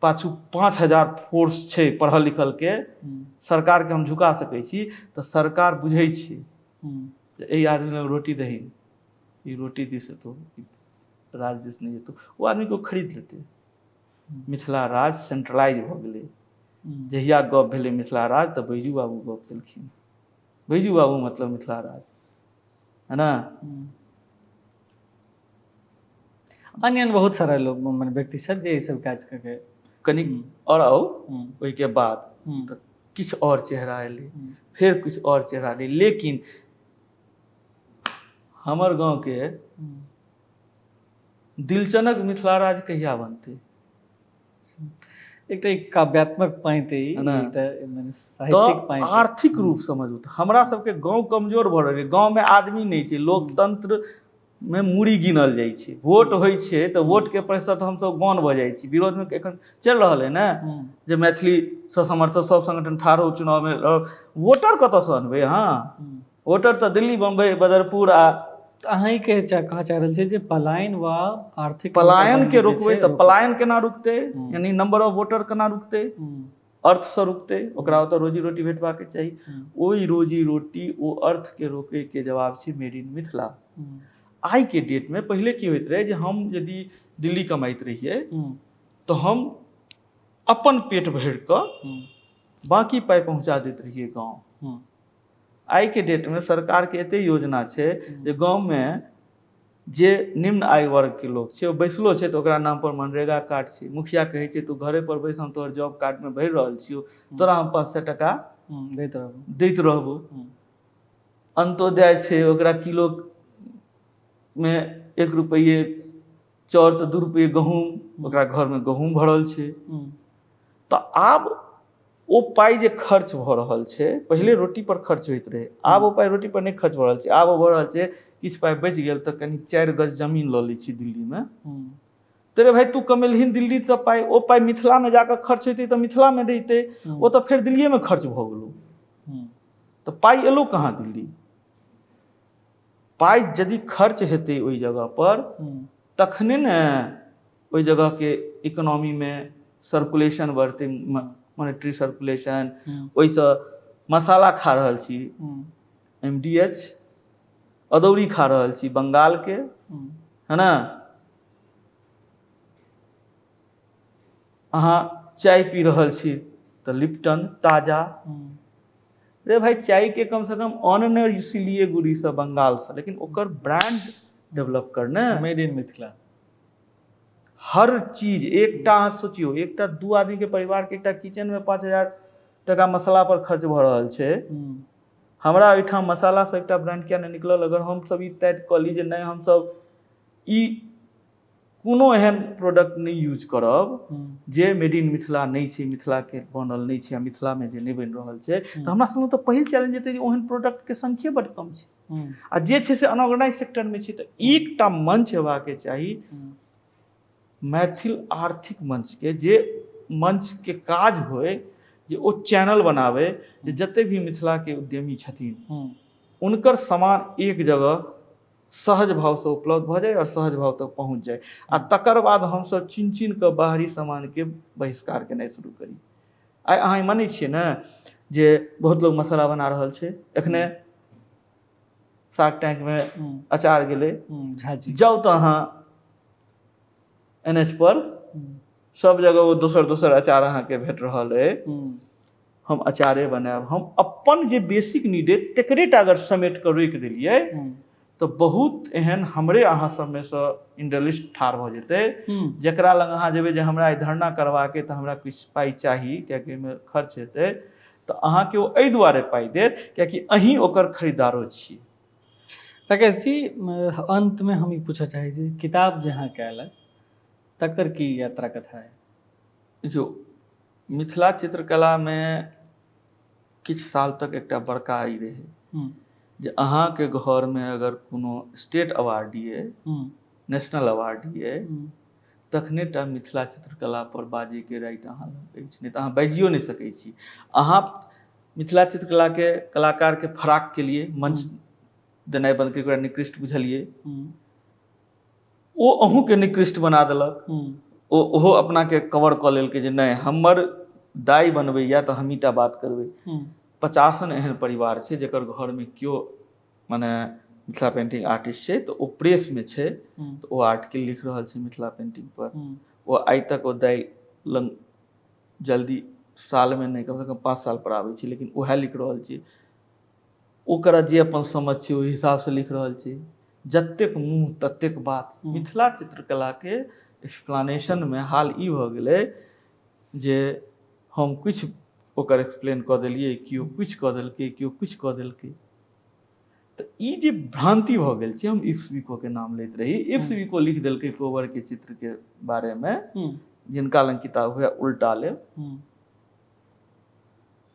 पाछू 5000 फोर्स छै पढ़ल लिखल के, सरकारके हम झुका सकै छी, तऽ सरकार बुझै छै जे एहि आदमी लग रोटी दही, ई रोटी दिस एतौ, राज दिस नहि जेतौ। ओ आदमीके ओ खरीद लेतै। मिथिला राज सेंट्रलाइज भऽ गेलै। जहिया गप भेलै मिथिला राज तऽ बैजू बाबू गप केलखिन। बैजू बाबू मतलब मिथिला राज, है ना? अन्य अन्य बहुत सारा लोग मने व्यक्ति छथि जे ई सब काज कऽ के कनि आओर आउ। ओहिके बाद तऽ किछु आओर चेहरा एलै, फेर किछु आओर चेहरा एलै, लेकिन हमर गाँवके दिलचनक मिथिला राज कहिया बनतै? एकटा एक काव्यात्मक पाँति, एकटा साहित्यिक पाँति। आर्थिक रूपसँ मजबूत। हमरा सबके गाँव कमजोर भऽ रहल छै, गाँवमे आदमी नहि छै, लोकतंत्र मे मूड़ी गिनल जाइ छै। वोट होइ छै तऽ वोटके प्रतिशत हमसभ गौन भऽ जाइ छी। विरोधमे एखन चलि रहल अइ ने जे मैथिलीसँ समर्थक सभ संगठन ठाढ़ हो चुनावमे, वोटर कतऽसँ अनबै अहाँ? वोटर तऽ दिल्ली, बम्बई, बदरपुर आ तऽ अहाँ के कहऽ चाहि रहल छी जे पलायन वा आर्थिक पलायन के रोकबै तऽ पलायन केना रुकतै, यानी नंबर ऑफ वोटर केना रुकतै? अर्थसँ रुकतै। ओकरा ओतऽ रोजी रोटी भेटबाक चाही। ओहि रोजी रोटी, ओ अर्थके रोकैके जवाब छै मेड इन मिथिला। आइके डेटमे पहिले की होइत रहै जे हम यदि दिल्ली कमाइत रहियै तऽ हम अपन पेट भरि कऽ बाँकी पाइ पहुँचा दैत रहियै गाँव। आइके डेटमे सरकारके एते योजना छै जे गाँवमे जे निम्न आय वर्गके लोक छै ओ बैसलो छै तऽ ओकरा नाम पर मनरेगा कार्ड छै। मुखिया कहै छै तू घरे पर बैस, हम तोहर जॉब कार्डमे भरि रहल छियौ, तोरा हम 500 टका दैत रहबो दैत रहबो। अंत्योदय छै, ओकरा किलो मे 1 रुपैए चाउर तऽ 2 रुपैए गहूँम, ओकरा घरमे गहूँम भरल छै। तऽ आब ओ पाइ जे खर्च भऽ रहल छै, पहिले रोटी पर खर्च होइत रहै, आब ओ पाइ रोटी पर नहि खर्च भऽ रहल छै। आब ओ भऽ रहल छै किछु पाइ बचि गेल तऽ कनि 4 गज जमीन लऽ लै छी दिल्लीमे। तेरे भाइ तू कमेलहिन दिल्लीसँ पाइ, ओ पाइ मिथिलामे जाकऽ खर्च होइतै तऽ मिथिलामे रहितै, ओ तऽ फेर दिल्लीएमे खर्च भऽ गेलौ। तऽ पाइ एलौ कहाँ दिल्ली? पाइ यदि खर्च हेतै ओहि जगह पर तखने ने ओहि जगहके इकोनॉमीमे सर्कुलेशन बढ़तै, मोनेटरी सर्कुलेशन। ओहिसँ मसाला खा रहल छी MDH, अदौरी खा रहल छी बंगालके, है ना? अहाँ चाय पी रहल छी तऽ लिप्टन ताजा। रे भाई चाय के कम से कम अन्न ने सिलीगुड़ी से, बंगाल से, लेकिन ओकर ब्रांड डेवलप करने मेड इन मिथिला। हर चीज एकटा अहाँ सोचियौ, एकटा 2 आदमी के परिवार के एकटा किचन में 5000 टका मसाला पर खर्च भऽ रहल छै। हमरा ओहिठाम मसाला से एकटा ब्रांड किया नहि निकलल? अगर हमसब ई तय कऽ ली जे नहि हमसब ई कोनो एहन प्रोडक्ट नहि यूज करब जे मेड इन मिथिला नहि छै, मिथिलाके बनल नहि छै आ मिथिलामे जे नहि बनि रहल छै, तऽ हमरा सभमे तऽ पहिल चैलेंज हेतै जे ओहन प्रोडक्टके संख्ये बड्ड कम छै आ जे छै से अनऑर्गेनाइज सेक्टरमे छै। तऽ एकटा मंच हेबाके चाही मैथिल आर्थिक मंचके, जे मंचके काज होइ जे ओ चैनल बनाबै जे जते भी मिथिलाके उद्यमी छथिन हुनकर सामान एक जगह सहज भावसँ उपलब्ध भऽ जाय आओर सहज भाव तक पहुँच जाय आ तकर बाद हमसभ चिन्ह चिन्ह कऽ बाहरी सामानके बहिष्कार केनाइ शुरू करी। आइ अहाँ मानै छियै ने जे बहुत लोग मसाला बना रहल छै, एखने शार्क टैंकमे अचार गेलै, जाउ तऽ अहाँ NH पर सब जगह ओ दोसर दोसर अचार अहाँके भेट रहल अइ। हम अचारे बनायब, हम अपन जे बेसिक नीड अइ तकरे टा अगर समेट कऽ रोकि देलियै तऽ बहुत एहन हमरे अहाँ सबमे सँ इंडलिस्ट ठाढ़ भऽ जेतै जकरा लग अहाँ जेबै जे हमरा आइ धरना करबाक अइ तऽ हमरा किछु पाइ चाही कियाकि ओहिमे खर्च हेतै, तऽ अहाँके ओ एहि दुआरे पाइ देत कियाकि अहीं ओकर खरीदारो छी। राकेश जी, अन्तमे हम ई पूछऽ चाहै छी, किताब जे अहाँके आयल तकर की यात्रा कथा है? देखियौ, मिथिला चित्रकलामे किछु साल तक एकटा बड़का ई रहै जे अहाँके घरमे अगर कोनो स्टेट अवार्डी अइ, नेशनल अवार्डी अइ, तखने टा मिथिला चित्रकला पर बाजैके राइट अहाँ लग अछि, नहि तऽ अहाँ बाजियो नहि सकै छी। अहाँ मिथिला चित्रकलाके कलाकारके फराक केलियै, मंच देनाइ बंद केलियै, ओकरा निकृष्ट बुझलियै, ओ अहूँके निकृष्ट बना देलक। ओ ओहो अपनाके कवर कऽ लेलकै जे नहि हमर दाइ बनबैया तऽ हमही टा बात करबै। 50 एहन परिवार छै जकर घरमे केओ मने मिथिला पेंटिंग आर्टिस्ट छै तऽ ओ प्रेसमे छै, तऽ ओ आर्टिकल लिख रहल छै मिथिला पेंटिंग पर। ओ आइ तक ओ दाइ लग जल्दी सालमे नहि कमसँ कम 5 साल पर आबै छै, लेकिन उएह लिख रहल छै। ओकरा जे अपन समझ छै ओहि हिसाबसँ लिख रहल छै। जतेक मुँह ततेक बात। मिथिला चित्रकलाके एक्सप्लेनेशनमे हाल ई भऽ गेलै जे हम किछु ओकर एक्सप्लेन कऽ देलियै, केओ किछु कऽ देलकै, केओ किछु कऽ देलकै। तऽ ई जे भ्रान्ति भऽ गेल छै, हम इफ्स विको के नाम लैत रही, इफ्स विको लिख देलकै कोबरके चित्रके बारेमे, जिनका लग किताब हुए उल्टा लेब,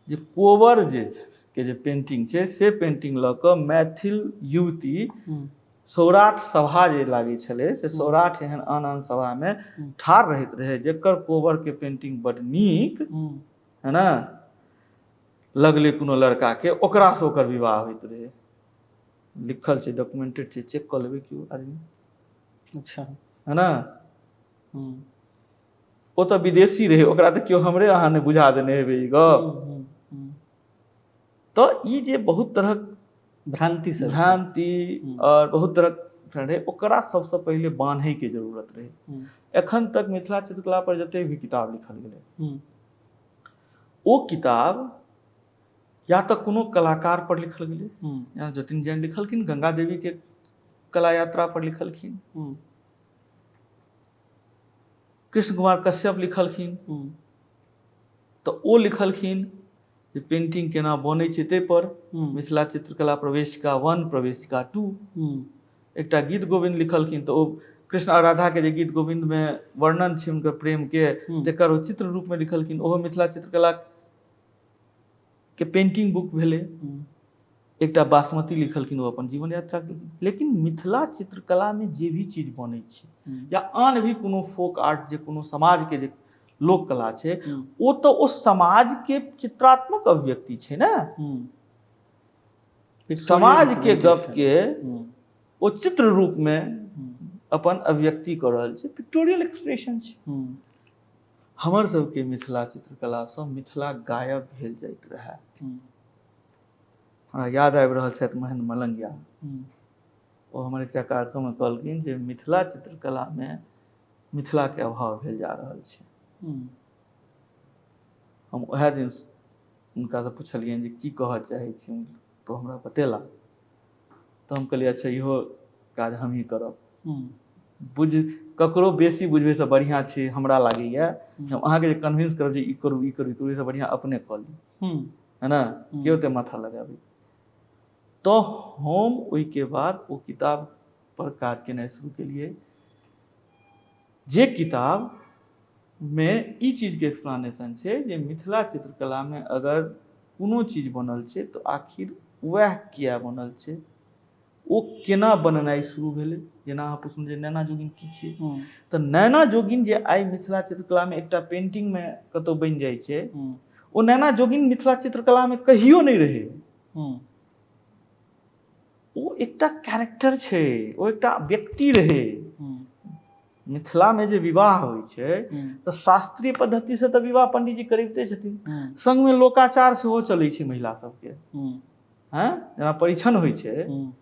जे कोबर जे छै के जे पेंटिंग छै से पेंटिंग लऽ कऽ मैथिल युवती सौराठ सभा जे लागै छलै से सौराठ एहन आन आन सभामे ठाढ़ रहैत रहै, जकर कोबरके पेंटिंग बड नीक है ने लगलै कोनो लड़काके, ओकरासँ ओकर विवाह होइत रहै। लिखल छै, डॉक्यूमेंटेड छै, चेक कऽ लेबै केओ आदमी। अच्छा, है ने? ओ तऽ विदेशी रहै, ओकरा तऽ केओ हमरे अहाँ नहि बुझा देने हेबै ई गप। तऽ ई जे बहुत तरहक भ्रांति सब छै। भ्रांति और बहुत तरहक रहै, ओकरा सबसँ पहिले बान्हैके जरूरत रहै। एखन तक मिथिला चित्रकला पर जते भी किताब लिखल गेलै, ओ किताब या तऽ कोनो कलाकार पर लिखल गेलै, जेना जतिन जैन लिखलखिन, गंगा देवी के कला यात्रा पर लिखलखिन, कृष्ण कुमार कश्यप लिखलखिन, तऽ ओ लिखलखिन जे पेंटिंग केना बनै छै ताहि पर, मिथिला चित्रकला प्रवेशिका 1, प्रवेशिका 2। एकटा गीत गोविंद लिखलखिन, तऽ ओ कृष्ण आ राधा के जे गीत गोविंद में वर्णन छै हुनकर प्रेम के, तकर ओ चित्र रूप में लिखलखिन, ओहो मिथिला चित्रकला के पेंटिंग बुक भेलै। एकटा बासमती लिखलखिन, ओ अपन जीवन यात्रा केलखिन। लेकिन मिथिला चित्रकला में जे भी चीज बनै छै या आन भी कोनो फोक आर्ट, जे कोनो समाज के जे लोक कला छै, ओ तऽ ओ समाज के चित्रात्मक अभिव्यक्ति छै ने। समाज के गप के ओ चित्र रूप में अपन अभिव्यक्ति कऽ रहल छै, पिक्टोरियल एक्सप्रेशन छै। हमर सबके मिथिला चित्रकला सँ मिथिला गायब भेल जाइत रहए। हमरा याद आबि रहल छथि महेंद्र मलंगिया, ओ हमर एकटा कार्यक्रममे कहलखिन जे मिथिला चित्रकलामे मिथिलाके अभाव भेल जा रहल छै। हम उएह दिन हुनकासँ पुछलियनि जे की कहऽ चाहै छी, तऽ हमरा बतेला, तऽ हम कहलियै अच्छा इहो काज हमही करब। बुझ ककरो बेसी बुझबैसँ बढ़िआँ छै, हमरा लागैए हम अहाँके जे कन्विंस करब जे ई करू ई करू ई करू, एहिसँ बढ़िआँ अपने कऽ ली, है ने, के ओते माथा लगाबै। तऽ हम ओहिके बाद ओ किताब पर काज केनाइ शुरू केलियै, जे किताब मे ई चीजके एक्सप्लेनेशन छै जे मिथिला चित्रकलामे अगर कोनो चीज बनल छै तऽ आखिर वएह किया बनल छै, ओ केना बननाइ शुरू भेलै। जेना अहाँ पुछलहुँ जे नैना जोगिन की छियै, तऽ नैना जोगिन जे आइ मिथिला चित्रकलामे एकटा पेंटिंगमे कतहु बनि जाइ छै, ओ नैना जोगिन मिथिला चित्रकलामे कहियो नहि रहै। ओ एकटा कैरेक्टर छै, ओ एकटा व्यक्ति रहै। मिथिलामे जे विवाह होइ छै तऽ शास्त्रीय पद्धतिसँ तऽ विवाह पंडीजी करिते छथिन, संगमे लोकाचार सेहो चलै छै महिला सबके। हँ, जेना परीक्षण होइ छै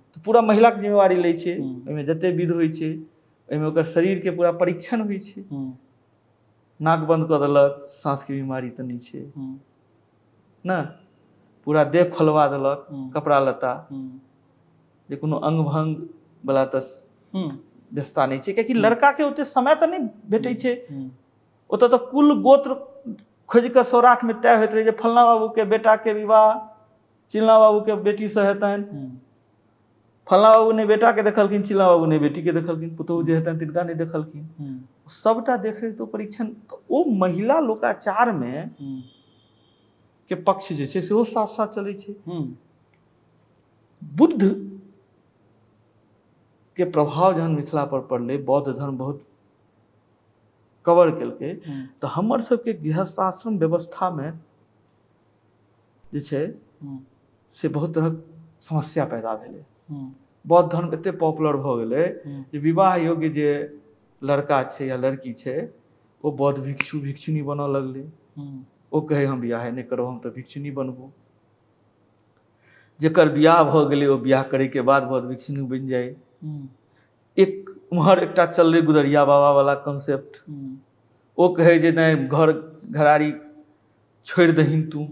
तऽ पूरा महिलाके जिम्मेवारी लै छै, ओहिमे जते विध होइ छै ओहिमे ओकर शरीरके पूरा परीक्षण होइ छै। नाक बंद कऽ देलक, साँसके बीमारी तऽ नहि छै ने, पूरा देह खोलवा देलक, कपड़ा लत्ता, जे कोनो अंग भंग वाला तऽ व्यवस्था नहि छै, कियाकि लड़का के ओते समय तऽ नहि भेटै छै। ओतऽ तऽ कुल गोत्र खोजि कऽ सौराठमे तय होइत रहै जे फलना बाबूके बेटाके विवाह चिलना बाबूके बेटीसँ हेतनि। फलना बाबू नहि बेटाके देखलखिन, चिलना बाबू नहि बेटीके देखलखिन, पुतोहु जे हेतनि तिनका नहि देखलखिन, सबटा देखै तऽ परीक्षण। तऽ ओ महिला लोकाचारमे के पक्ष जे छै सेहो साथ साथ चलै छै। बुद्ध के प्रभाव जहन मिथिला पर पड़लै, बौद्ध धर्म बहुत कवर केलकै, तऽ हमर सबके गृहस्थाश्रम व्यवस्थामे जे छै से बहुत तरहक समस्या पैदा भेलै। बौद्ध धर्म एते पॉपुलर भऽ गेलै जे विवाह योग्य जे लड़का छै या लड़की छै ओ बौद्ध भिक्षु भिक्षुणी बनऽ लगलै। ओ कहै हम बियाहे नहि करब, हम तऽ भिक्षुणी बनबो। जकर बियाह भऽ गेलै ओ बियाह करैके बाद बौद्ध भिक्षुणी बनि जाइ। एक उम्हर एकटा चललै गुदरिया बाबा वाला कॉन्सेप्ट, ओ कहै जे नहि घर घरारी छोड़ि दहीन तू।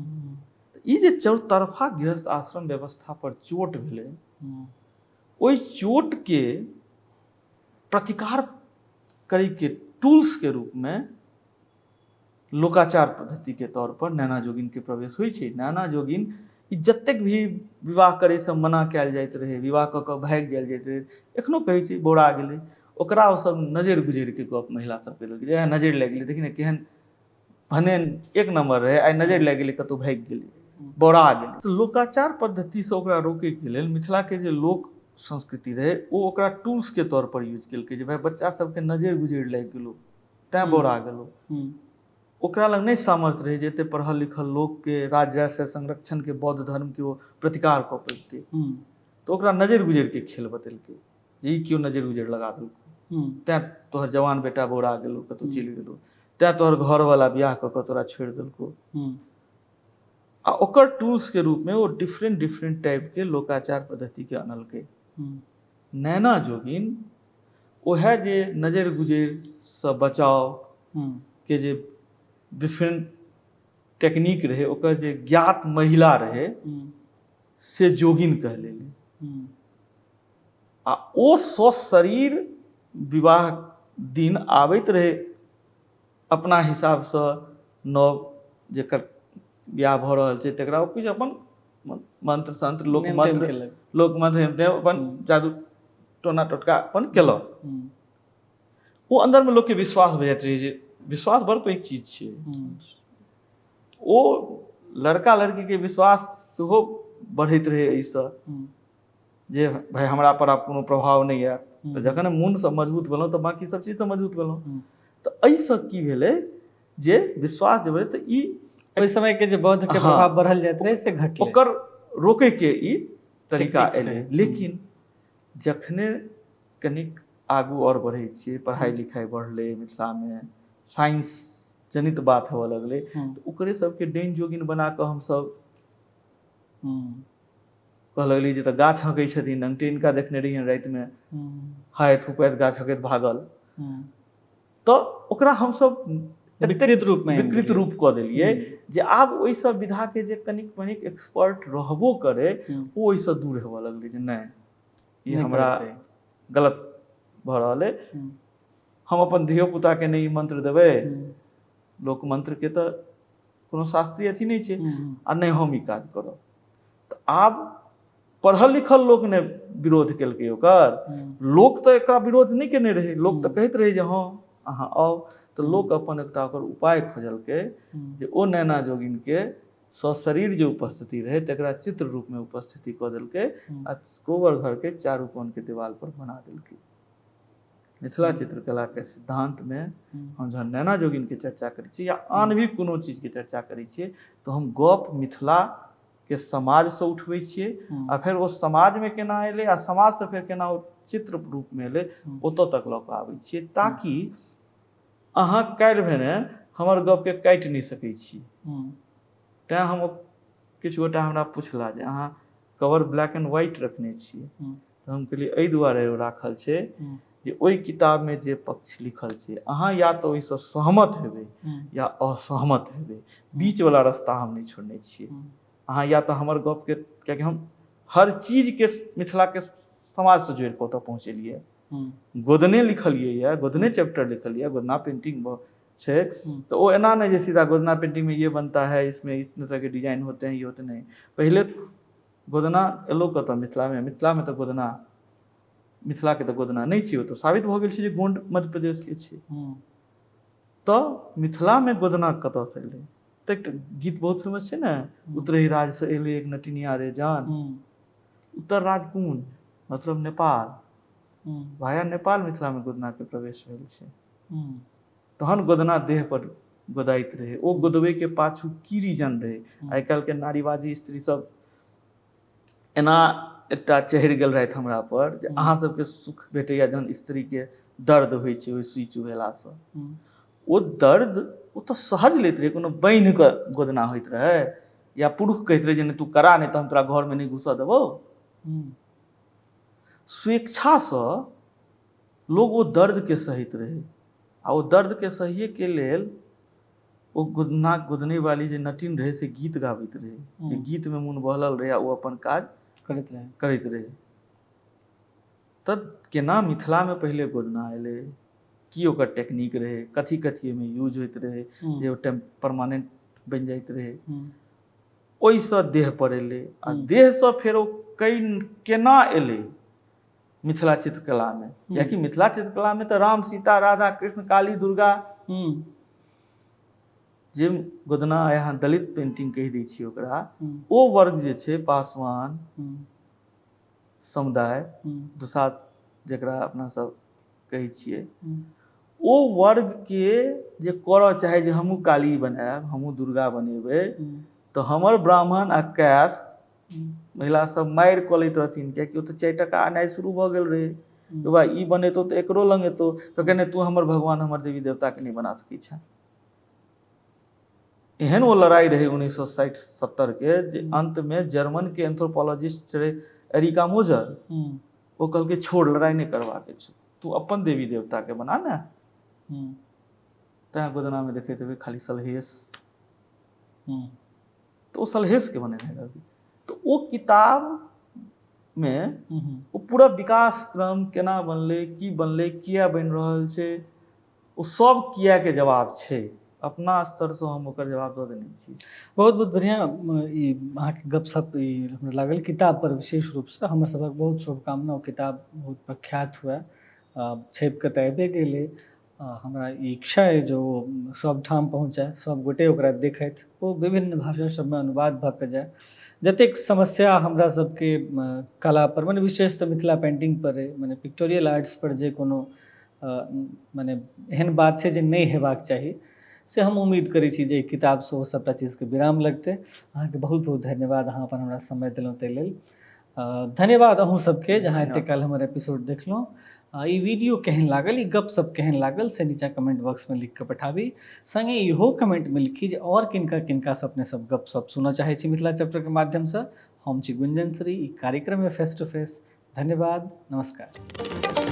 ई जे चौतरफा गृहस्थ आश्रम व्यवस्था पर चोट भेलै, ओहि चोटके प्रतिकार करैके टूल्सके रूपमे लोकाचार पद्धतिके तौर पर नैना जोगिनके प्रवेश होइ छै। नैना जोगिन ई जतेक भी विवाह करैसँ मना कयल जाइत रहै, विवाह कऽ कऽ भागि जायल जाइत रहै, एखनो कहै छै बौरा गेलै, ओकरा ओसभ नजरि गुजरिके गप महिला सबके देलकै जे नजरि लागि गेलै, देखी ने केहन भने एक नम्बर रहै, आइ नजरि लागि गेलै, कतहु भागि गेलै, बौरा गेलै। तऽ लोकाचार पद्धतिसँ ओकरा रोकैके लेल मिथिलाके जे लोक संस्कृति रहै ओ ओकरा टूल्सके तौर पर यूज केलकै जे भाइ बच्चा सबके नजरि गुजरि लागि गेलौ तैँ बौरा गेलौ। ओकरा लग नहि सामर्थ्य रहै जे एते पढ़ल लिखल लोकके राज्यसँ संरक्षणके बौद्ध धर्मके ओ प्रतिकार कऽ पैतै, तऽ ओकरा नजरि गुजरिके खेल बतेलकै जे ई केओ नजरि गुजरि लगा देलकौ तैँ तोहर जवान बेटा बौरा गेलौ, कतहु चलि गेलौ, तैँ तोहर घरवला बियाह कऽ कऽ तोरा छोड़ि देलकौ। आ ओकर टूल्सके रूपमे ओ डिफरेंट डिफरेंट टाइपके लोकाचार पद्धतिके अनलकै। नैना जोगिन ओएह जे नजरि गुजरिसँ बचाव के जे डिफरेंट टेक्निक रहै, ओकर जे ज्ञात महिला रहै से जोगिन कहलेलै। आ ओ सशरीर विवाह दिन आबैत रहै अपना हिसाबसँ, नव जेकर बियाह भऽ रहल छै तकरा ओ किछु अपन मंत्र तंत्र लोक मंत्र लोक मंत्र अपन जादू टोना टोटका अपन केलक। ओ अन्दरमे लोकके विश्वास भऽ जाइत रहै जे विश्वास बड़ पैघ चीज छै। ओ लड़का लड़कीके विश्वास सेहो बढ़ैत रहै एहिसँ जे भाइ हमरा पर आब कोनो प्रभाव नहि आयत। तऽ जखन मोनसँ मजबूत भेलहुँ तऽ बाँकी सब चीजसँ मजबूत भेलहुँ। तऽ एहिसँ की भेलै जे विश्वास जे भेलै तऽ ई ओहि समय के जे बौद्ध के प्रभाव बढ़ल जाइत रहै से घटलै, ओकर रोकै के ई तरीका एलै। लेकिन जखने कनिक आगू आओर बढ़ै छियै, पढ़ाइ लिखाइ बढ़लै, मिथिलामे साइंस जनित बात होअ लगलै, तऽ ओकरे सबके डाइन जोगिन बना कऽ हमसब कहऽ लगलियै जे तऽ गाछ हँकै छथिन। नंगटे हिनका देखने रहियनि रातिमे हाय थुकैत गाछ हँकैत भागल। तऽ ओकरा हमसब विकृत रूपमे विकृत रूप कऽ देलियै जे आब ओहि सब विधाके जे कनिक मनिक एक्सपर्ट रहबो करे ओ ओहिसँ दूर हेबऽ लगलै जे नहि ई हमरा गलत भऽ रहल अइ, हम अपन धियोपुताके नहि ई मंत्र देबै, लोक मंत्रके तऽ कोनो शास्त्रीय अथी नहि छै, आ नहि हम ई काज करब। तऽ आब पढ़ल लिखल लोक ने विरोध केलकै ओकर, लोक तऽ एकरा विरोध नहि केने रहै, लोक तऽ कहैत रहै जे हँ अहाँ आउ। तऽ लोक अपन एकटा ओकर उपाय खोजलकै जे ओ नैना जोगिनके सशरीर जे उपस्थिति रहै तकरा चित्र रूपमे उपस्थिति कऽ देलकै आ कोबर घरके चारू कोणके देवाल पर बना देलकै। मिथिला चित्रकलाके सिद्धान्तमे हम जहन नैना जोगिनके चर्चा करै छी या आन भी कोनो चीजके चर्चा करै छियै तऽ हम गप मिथिलाके समाजसँ उठबै छियै आ फेर ओ समाजमे केना एलै आ समाजसँ फेर केना ओ चित्र रूपमे एलै ओतऽ तक लऽ कऽ आबै छियै, ताकि अहाँ काल्हि भेने हमर गपके काटि नहि सकै छी। तैँ हम किछु गोटा हमरा पुछला जे अहाँ कवर ब्लैक एंड व्हाइट रखने छियै, तऽ हम कहलियै एहि दुआरे ओ राखल छै जे ओहि किताबमे जे पक्ष लिखल छै अहाँ या तऽ ओहिसँ सहमत हेबै या असहमत हेबै, बीचवला रास्ता हम नहि छोड़ने छियै। अहाँ या तऽ हमर गपके, कियाकि हम हर चीजके मिथिलाके समाजसँ जोड़ि कऽ ओतऽ पहुँचेलियै, गोदने लिखलियै यऽ, गोदने चैप्टर लिखलियै, गोदना पेंटिंग छै, तऽ ओ एना नहि जे सीधा गोदना पेंटिंग में ये बनता है, इसमें इतने तरह के डिजाइन होते हैं, ये होते नहीं। पहिले गोदना एलो कतऽ मिथिलामे, मिथिलामे तऽ गोदना, मिथिलाके तऽ गोदना नहि छै, ओ तऽ साबित भऽ गेल छै जे गोंड मध्य प्रदेशके छै। तऽ मिथिलामे गोदना कतऽसँ एलै? तऽ एकटा गीत बहुत फेमस छै ने, उतरही राजसँ एलै एक नटिनिया रे जान। उत्तर राज कोन? मतलब नेपाल, भाया नेपाल मिथिलामे गोदनाके प्रवेश भेल छै। तहन गोदना देह पर गोदाइत रहै, ओ गोदबैके पाछू की रीजन रहै? आइ काल्हिके नारीवादी स्त्री सब एना एकटा चढ़ि गेल रहथि हमरा पर जे अहाँ सबके सुख भेटैया जहन स्त्रीके दर्द होइ छै ओहि सुइ चुभेलासँ। ओ दर्द ओ तऽ सहज लैत रहै, कोनो बान्हि कऽ गोदना होइत रहै या पुरुष कहैत रहै जे नहि तू करा नहि तऽ हम तोरा घरमे नहि घुसऽ देबौ। स्वेच्छासँ लोग ओ दर्दके सहैत रहै आ ओ दर्दके सहिएके लेल ओ गोदना गोदने वाली जे नटिन रहै से गीत गाबैत रहै, जे गीतमे मोन बहलल रहै आ ओ अपन काज करैत रहै करैत रहै। तऽ केना मिथिलामे पहिले गोदना एलै, की ओकर टेक्निक रहै, कथी कथी ओहिमे यूज होइत रहै जे ओ टेम परमानेंट बनि जाइत रहै, ओहिसँ देह पर एलै आ देहसँ फेर ओ केना एलै मिथिला चित्रकलामे, कियाकि मिथिला चित्रकलामे तऽ राम सीता राधा कृष्ण काली दुर्गा जे गोदना यहाँ दलित पेंटिंग कहि दै छियै ओकरा, ओ वर्ग जे छै पासवान समुदाय, दुसाध जकरा अपना सब कहै छियै, ओ वर्गके जे करऽ चाहै जे हमहूँ काली बनायब, हमहूँ दुर्गा बनेबै, तऽ हमर ब्राह्मण आ कैस्ट महिला सब मारि कऽ लैत रहथिन, कियाकि ओतऽ 4 टका अनाइ शुरू भऽ गेल रहै। बाबा ई बनेतौ तऽ एकरो लग एतौ, तऽ कहने तू हमर भगवान हमर देवी देवताके नहि बना सकै छेँ। एहन ओ लड़ाइ रहै 1960-70 के, जे अन्तमे जर्मनके एंथ्रोपोलॉजिस्ट रहै एरिका मोजर, ओ कहलकै छोड़, लड़ाइ नहि करबाके छै, तू अपन देवी देवताके बना ने। तैँ गोदनामे देखैत हेबै खाली सलहेश, तऽ ओ सलहेशके बनेने रहै। तऽ ओ किताबमे ओ पूरा विकास क्रम केना बनलै, की बनलै, किया बनि रहल छै, ओ सब कियाके जवाब छै। अपना स्तरसँ हम ओकर जवाब दऽ देने छी। बहुत बहुत बढ़िआँ ई अहाँके गपशप ई हमरा लागल। किताब पर विशेष रूपसँ हमर सभक बहुत शुभकामना, ओ किताब बहुत प्रख्यात हुए, छपि कऽ तऽ आबिए गेलै। हमरा ई इच्छा अइ जे ओ सब ठाम पहुँचय, सब गोटे ओकरा देखथि, ओ विभिन्न भाषा सबमे अनुवाद भऽ कऽ जाय। जतेक समस्या हमरा सबके कला पर, मने विशेष तऽ मिथिला पेंटिंग पर अइ, मने पिक्टोरियल आर्ट्स पर जे कोनो मने एहन बात छै जे नहि हेबाक चाही, से हम उम्मीद करै छी जे एहि किताबसँ ओ सभटा चीजके विराम लगतै। अहाँके बहुत बहुत धन्यवाद, अहाँ अपन हमरा समय देलहुँ ताहि लेल। धन्यवाद अहूँ सबके जे अहाँ एतेक काल हमर एपिसोड देखलहुँ। ई वीडियो केहन लागल, ई गपशप केहन लागल, से नीचाँ कमेंट बॉक्समे लिख कऽ पठाबी। सङ्गे इहो कमेंटमे लिखी जे आओर किनका किनकासँ अपने सब गपशप सुनऽ चाहै छी मिथिला चैप्टरके माध्यमसँ। हम छी गुंजन श्री, ई कार्यक्रम है फेस टू फेस। धन्यवाद, नमस्कार।